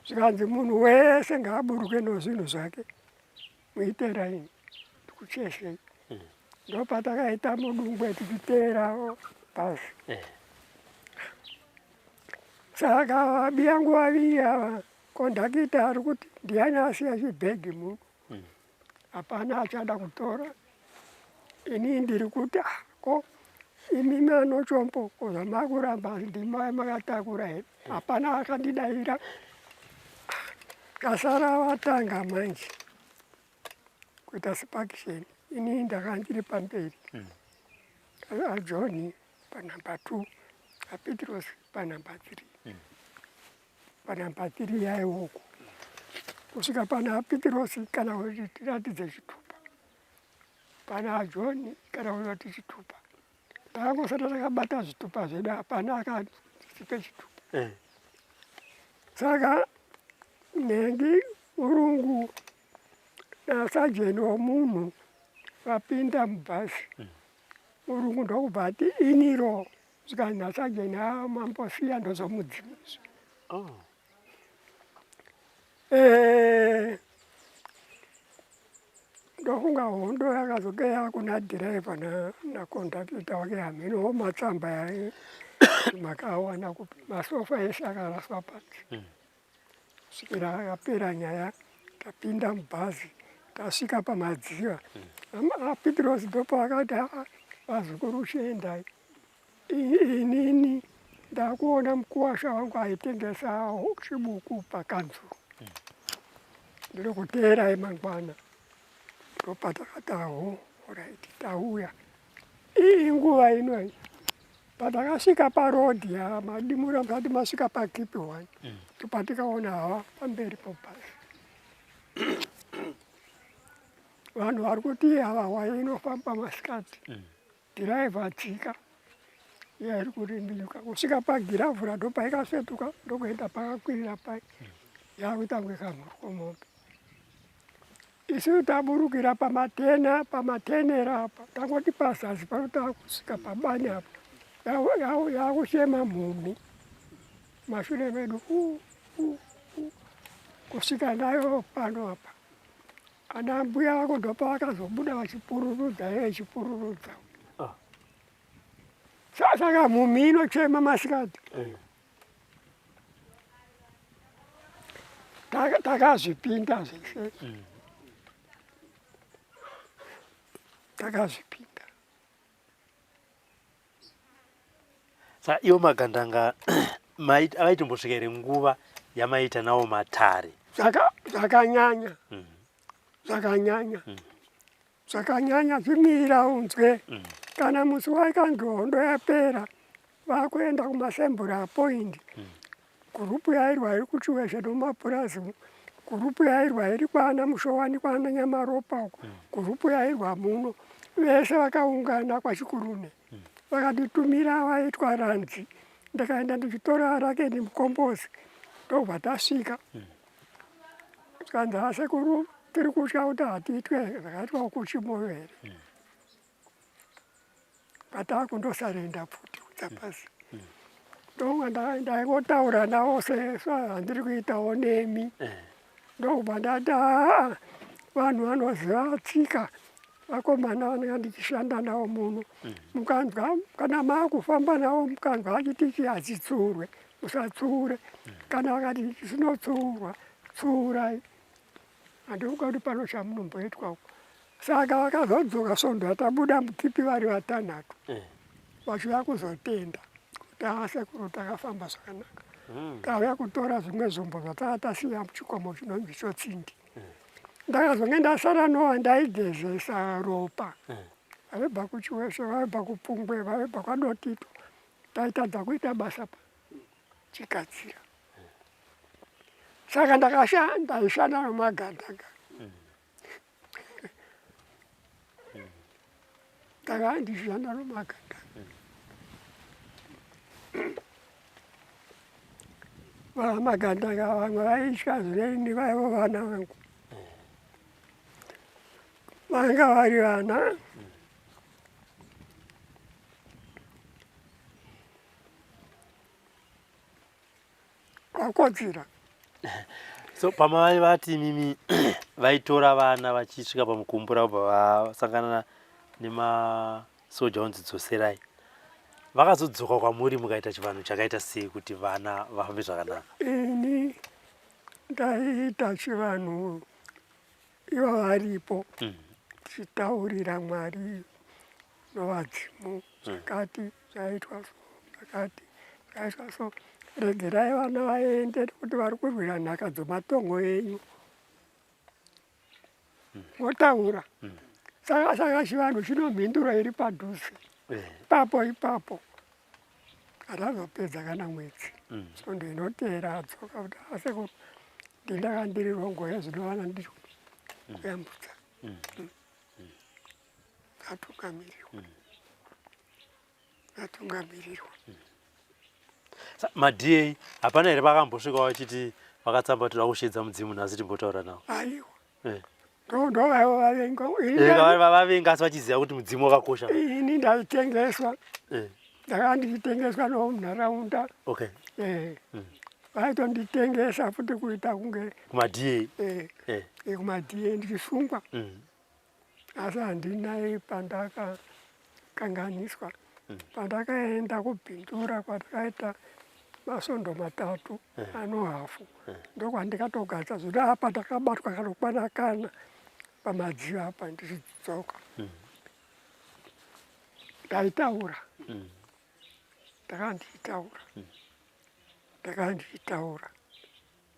Zvikanzi, "Munhu wese ngaaburuke nozvinhu zvake, muite raini, tikucheshei." Ndopatakaita mudungwe tichiteera bhazi. Saka vabiyangu vaviri ava, kondakita ari kuti, "Ndiani asiya chibhegi muno?" Hapana achada kutora. Ini ndiri kuti, "Ah, ko imimi anochombo, ko zvamakuramba, ndima makatakura here?" Hapana akandidayira. Kasara vatanga manje kuita inspection. Ini ndanga ndiri pamberi, aJohn panumber 2, aPetros panumber 3. Panumber 3 yaiwoko kusvika pana Petirosi, kana kuti tiratidze chitupa, pana John, kana kuti chitupa. Takangosara takabata zvitupa zvedu, hapana akatipe chitupa. Saka nhengi murungu nasajeni womunhu vapinda mubhasi. Murungu ndokubva ati, "Iniro." Zvikanzi nasajeni, "A, mambosiya ndozomudzimu izvi." Ndofunga hondo yakazokeya kuna dhiraivha nakondakita wake. Hamenowo matsamba makawana kupi. Masofa ese akaraswa panze kusvikira yapera nyaya. Tapinda mubhazi, tasvika pamadziva, aPetros ndopaakati, "Aa, vazukuru, chiendai. Inini ndakuona mukuwasha wangu aitengesa chibuku pakanzuru, ndiri kuteerai mangwana." Ndopatakati, "Aho, alright, tauya." Iyi nguva inoi patakasvika parodhi yaMadimura, musati masvika paKipi 1, ndopatikaona hava pamberi pabhasi vanhu vari kuti ava hwai inofamba masikati. Dhiraivha tsika yairi kurimbinyuka kusvika pagiravhura, ndopaikasvetuka ndokuenda pakakwirira pai, yakuita kunge kamhuru komombe. Isu taburukira pamatena, pamatenera apa, tangoti pazasi pano, takusvika pabani apa, yakuchema mhumhi mashure medu, u u u, kusvika nayo pano apa. Ana mbuya vako ndopavakazobuda vachipururudza, iye ichipururudza. Saka mhumhi inochema masikati. Takazvipinda zvese, takazvipinda. Saka ivo magandanga vaitombosvika here nguva yamaita nawo matare? Zvakanyanya, zvakanyanya, zvakanyanya. Zvimira unzwe. Kana musi waikanzi hondo yapera, vakuenda kumasembura point, gurupu yairwa iri kuChiweshe nomapurazi, gurupu yairwa iri kwana Mushowani, kwana Nyamaropa uko, gurupu yairwa muno, vese vakaungana kwaChikurune. Vakatitumira vaitwa ranzi. Ndakaenda ndichitora rake nemukombozi, ndobva tasvika. Tikanzi, "Asekuru, tiri kutya kuti hatiitwe zvakaitwa kuChimoyo here?" Patakundosarenda pfuti kudzapasi, ndonga ndaingotaura navo sezvandiri kuitawo nemi. Ndokubva ndati, "Aa, vanhu vanoziva tsika, vakomana vanenge ndichishanda navo muno, mukanzwa kana maakufamba navo, mukanzwa achiti chi hadzitsiurwe, musatsiure. Kana vakati zvinotsiurwa, tsiurai. Handikuka kuti pano chamunomboitwa uko." Saka vakazodzoka svondo yatabuda muKipi vari vatanhatu. Vachiuya kuzotenda kuti asekuru takafamba zvakanaka. Tauya kutora zvimwe zvombo zvatanga tasiya muchikomo chinonzi Chotsindi. Ndakazonge ndasara nowa ndaigezesa ropa. Vaibva kuChiweshe, vaibva kuPungwe, vaibva kwaDotito. Taitadza kuita basa chikadzira. Saka ndaishanda nomagandanga. Ndakanga ndichishanda nomagandanga. Vamagandanga vamwe vaitya zvineni vaivo vana vangu. Vanga vari vana. Vakodzira. So pamai vati imimi vaitora vana vachisvika pamukumbura vobva vasangana nemasoja onzi dzoserai. Vakazodzoka kwamuri mukaita chivanhu chakaita sei kuti vana vafambe zvakanaka? Ini ndaiita chivanhu ivo varipo tichitaurira Mwari novadzimu zvakati zvaitwa so zvakati zvaitwa so regerai vana vaende nekuti vari kurwira nhaka dzematongo enyu votaura saka saka chivanhu chino mhinduro iri padhuze ipapo ipapo Akazopedza kana mwedzi svondo inoteera adzoka kuti asekuru ndindaka ndiri rongo yezvinovana ndiri kuyambutsa atungamirirwa atungamirirwa. MaDA hapana here vakambosvika vachiti vakatsamba toda kushedza mudzimu nhasi timbotaura navo? Aiwa. Ndovaivo vavenga. Vavenga asi vachiziva kuti mudzimu wakakosha. Ini ndaitengeswa. Ndakanga ndichitengeswa nomunharaunda. Okay. Vaitonditengesa futi kuita kunge kumaDA. KumaDA ndichisungwa. Asi handina pandakakanganiswa. Pandakaenda kuBindura kwatakaita masvondo matatu anohafu ndokwandikatogadza zvino apa ndakabatwa kanokwana kana pamadziva apa ndichidzoka. Ndaitaura. Ndakanga ndichitaura. Ndakanga ndichitaura.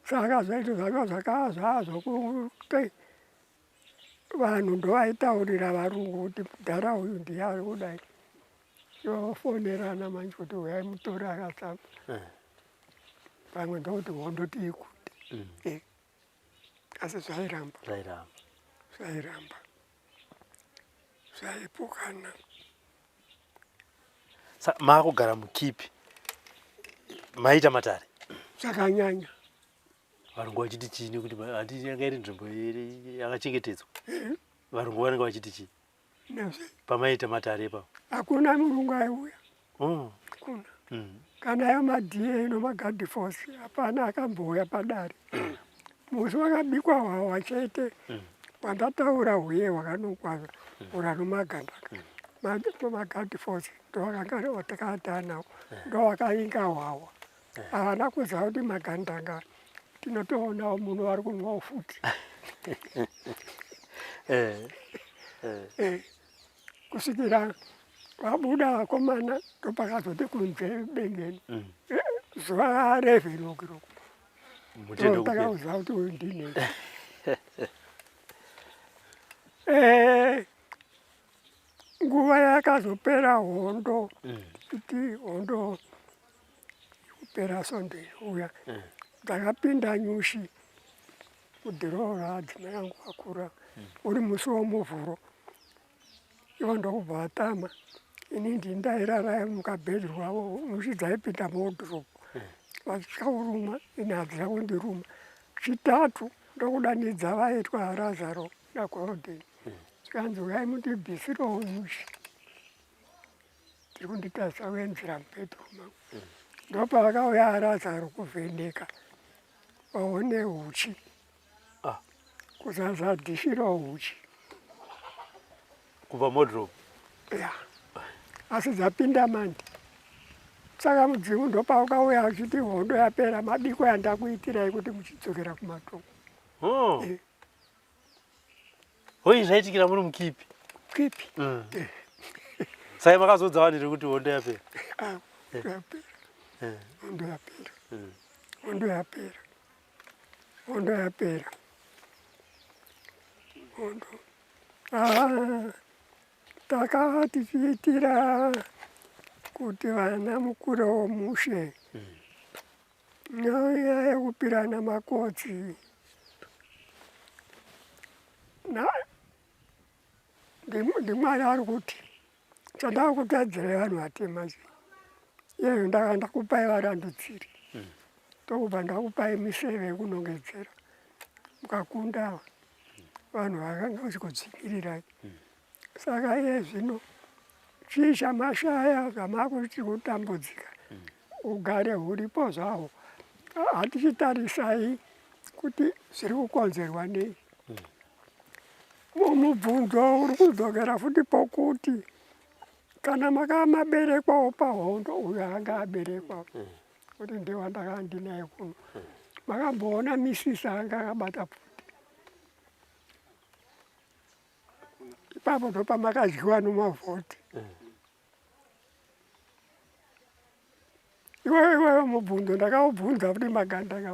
Saka zvaito zvanga zvakava zvazvokuti vanhu ndovaitaurira varungu kuti mudhara uyu ndiye ari kudai. Vofonerana manje kuti uyai mutore akatsamba. Vamwe ndokuti hondo tiikunde. Asi zvairamba. Zvairamba. Zvairamba. Zvaipokana. Sa maakugara mukipi maita matare? Zvakanyanya. Varungu vachiti chii nekuti handiti yanga iri nzvimbo yakachengetedzwa. Varungu vanenge vachiti chii? Pamaita matare ipapo. Hakuna murungu aiuya. Hakuna. Kana ayo maDA nomaguard force hapana akambouya padare. Musi wakabikwa hwahwa chete wandataura huye hwakanokwa ura nomagandanga. Maguard force ndovakanga watakatanawo ndovakainga hwahwa. Havana kuziva kuti magandanga tinotoonawo muno vari kunwawo futi. Kusvikira vabuda vakomana ndopakazoti kunze bengeni. Zuva 11 o'clock. Ndopakauziva kuti uyu ndine. Nguva yakazopera hondo kuti hondo kupera svondo inouya ndakapinda nyushi mudhirowa raadzimai angu akura uri musi womuvhuro ivo ndokubva vatama. Ini ndini ndairara mukabhedhi rwavo, nyuchi dzaipinda muwodhiropu vachitya kurumwa, ini hadzina kundiruma. Chitatu ndokudanidza vaitwa Razaro naGolden zvikanzi uyai mundibvisirewo nyuchi tiri kunditarisa kuenzera mubhedhuru mangu. Ndopavakauya Razaro kuvheneka vaone huchi kuzadza dhishi rohuchi kubva modrobe. Ya, asi dzapinda mandi. Saka mudzimu ndopaukaUya uchiti hondo yapera, mabiko yandakuitirai kuti muchidzokera kumatongo. Hoi zvaitikira muri mukipi? Kipi. Saka makazoudza vanhu here kuti hondo yapera? Ah, hondo yapera, hondo yapera, hondo yapera, hondo yapera, hondo. Ah, takava tichiitira kuti vana mukurewo mushe. Nyaya yekupirana makotsi na ndimwari ari kuti chandakutadzirai vanhu vatema chi iyeyo ndaka ndakupai varandudziri, ndokubva ndakupai miseve yekunongedzera, mukakunda vanhu vakanga vachikudzingirirai. Saka iye zvino chii chamashaya zvamakuti kutambudzika? Ugare huripo zvaho, hatichitarisai kuti zviri kukonzerwa nei. Mubvunzo uri kudzokera futi pokuti kana makava maberekwawo pahondo, uyo anga aberekwa kuti ndewandakanga ndinaye kuno, makamboona misisa anga akabata pfuti ipapo? Ndopamakadyiwa nomavhoti iwewe. Iwewe mubvunzo ndakaubvunza kuti magandanga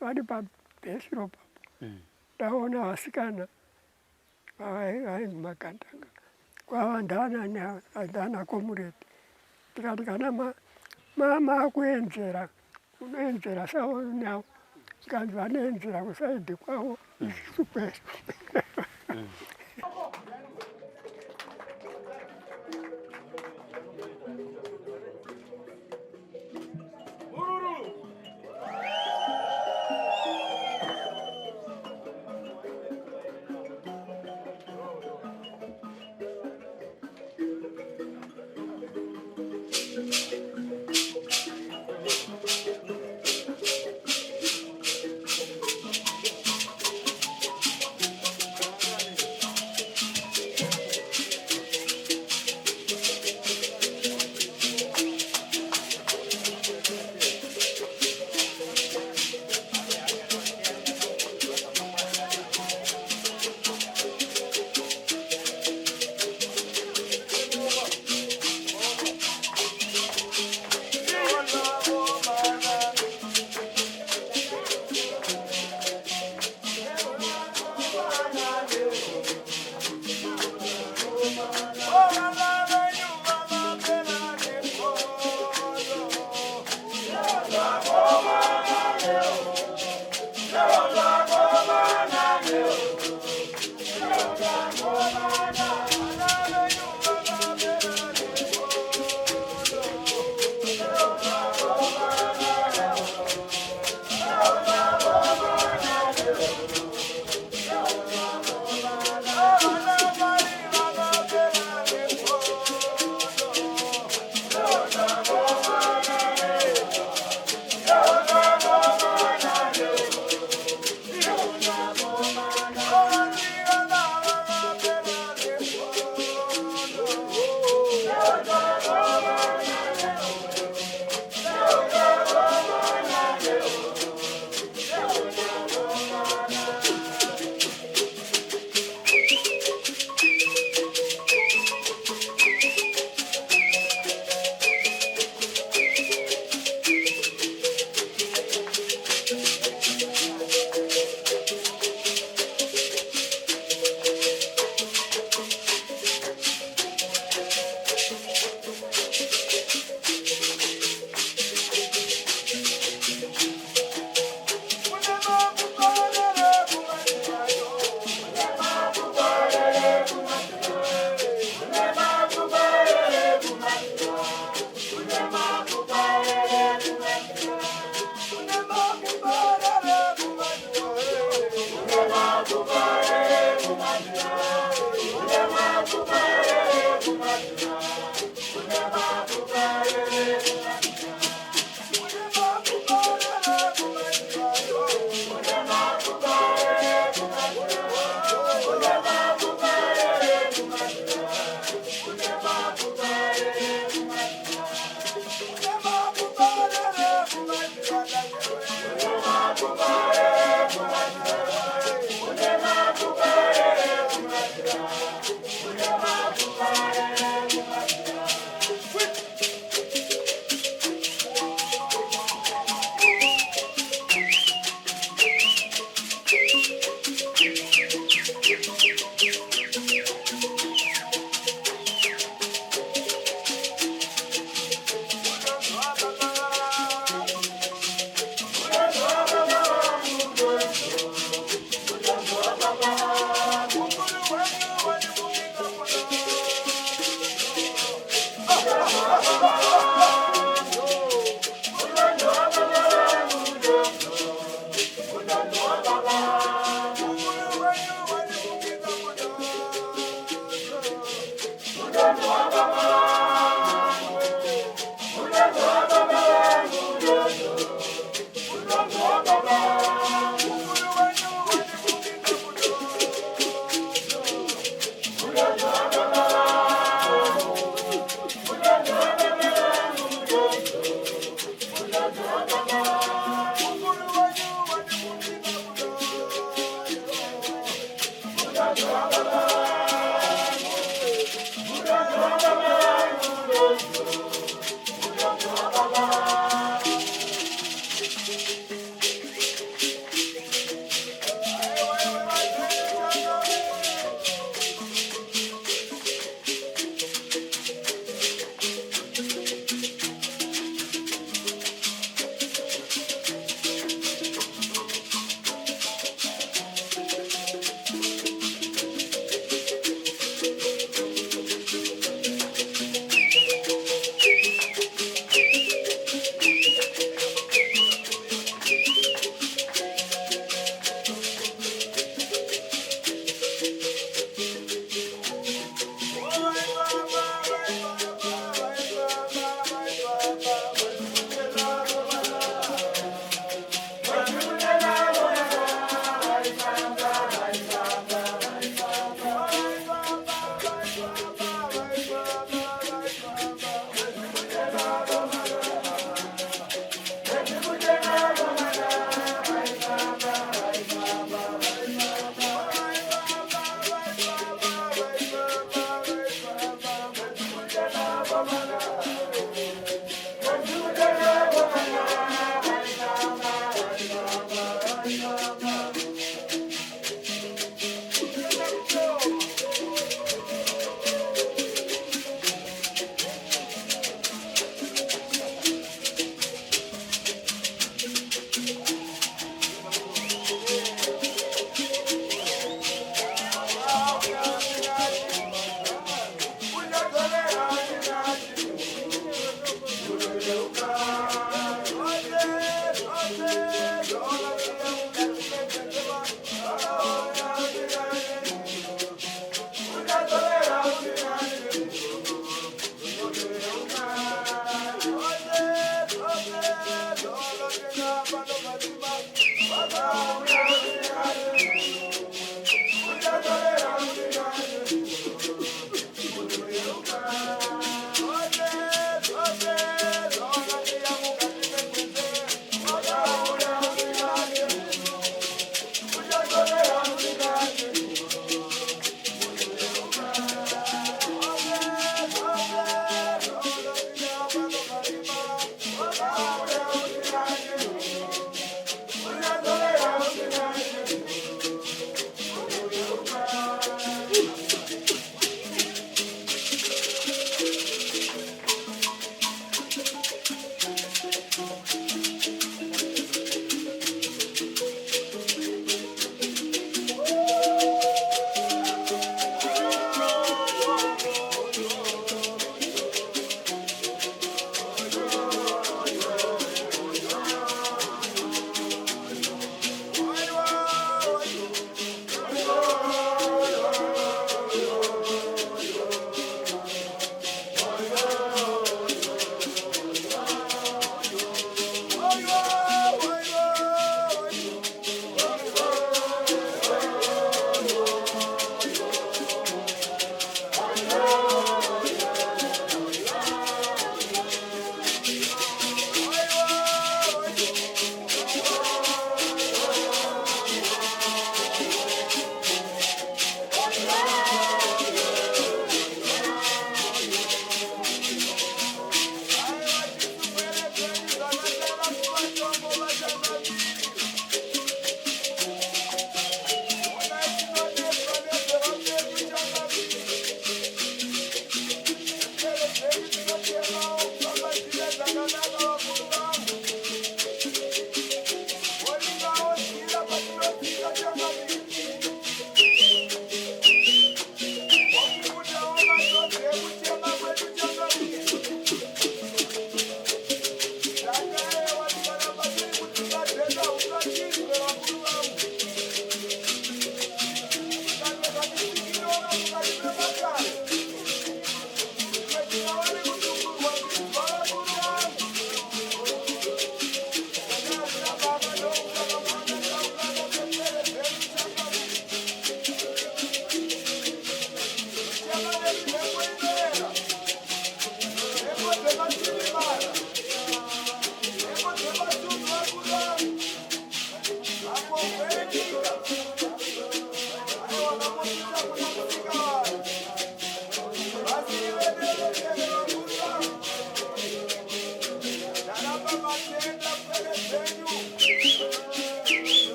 vari pabhesiro papo, ndaona vasikana vainzi magandanga kwava ndana comrade, tikati kana makuenzera unoenzera saonavo, zvikanzi vanoenzera kuside kwavo, isusu kwedu.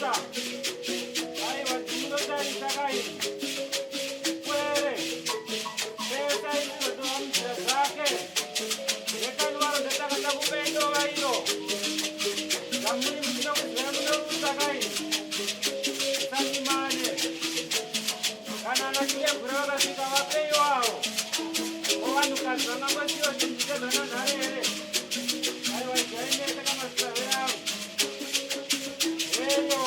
Munorutsa. Aiwa, munotarisa kai. Pwere. Pesa inozova munzira dzake. Rekani waro ndatanga takupai dova iro. Zvamuri musina kuziva munorutsa kai. Musanyimane. Kana ana Chiyegura vakasvika vapeiwo avo. Ko vanhukadzi vangangosiyiwa chinhu chezvananhare here? Aiwa, idyai mese kamasave avo. Heyo.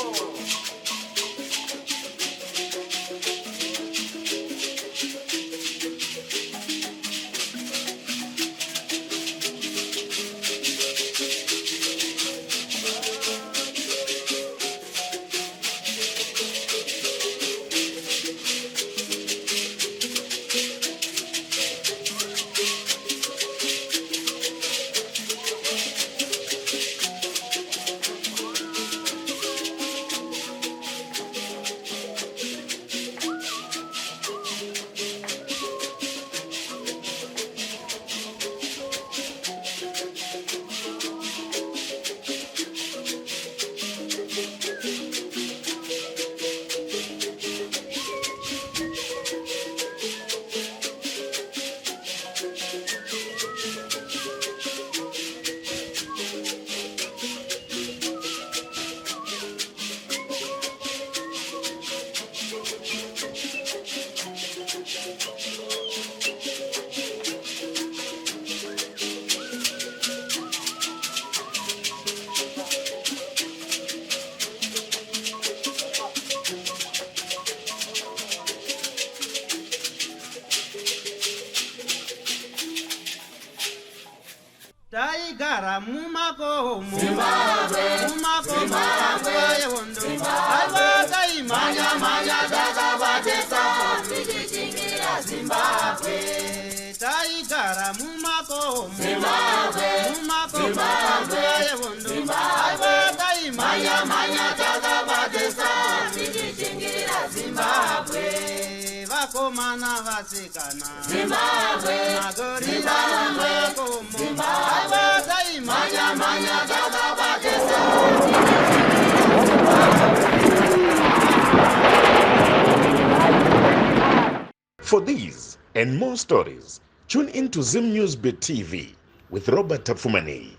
Taigara mumakomo, mumakomo panguva yehondo. Aiwa, taimhanya mhanya takabatisa tichishingirira Zimbabwe. Taigara mumakomo, mumakomo panguva yehondo. Aiwa, taimhanya mhanya takabatisa tichishingirira Zimbabwe. Vakomana, vasikana, Zimbabwe, magorira mumakomo. Aiwa, taimhanya mhanya takabatisa. For these and more stories, tune in to Zim News Bit TV with Robert Tafumani.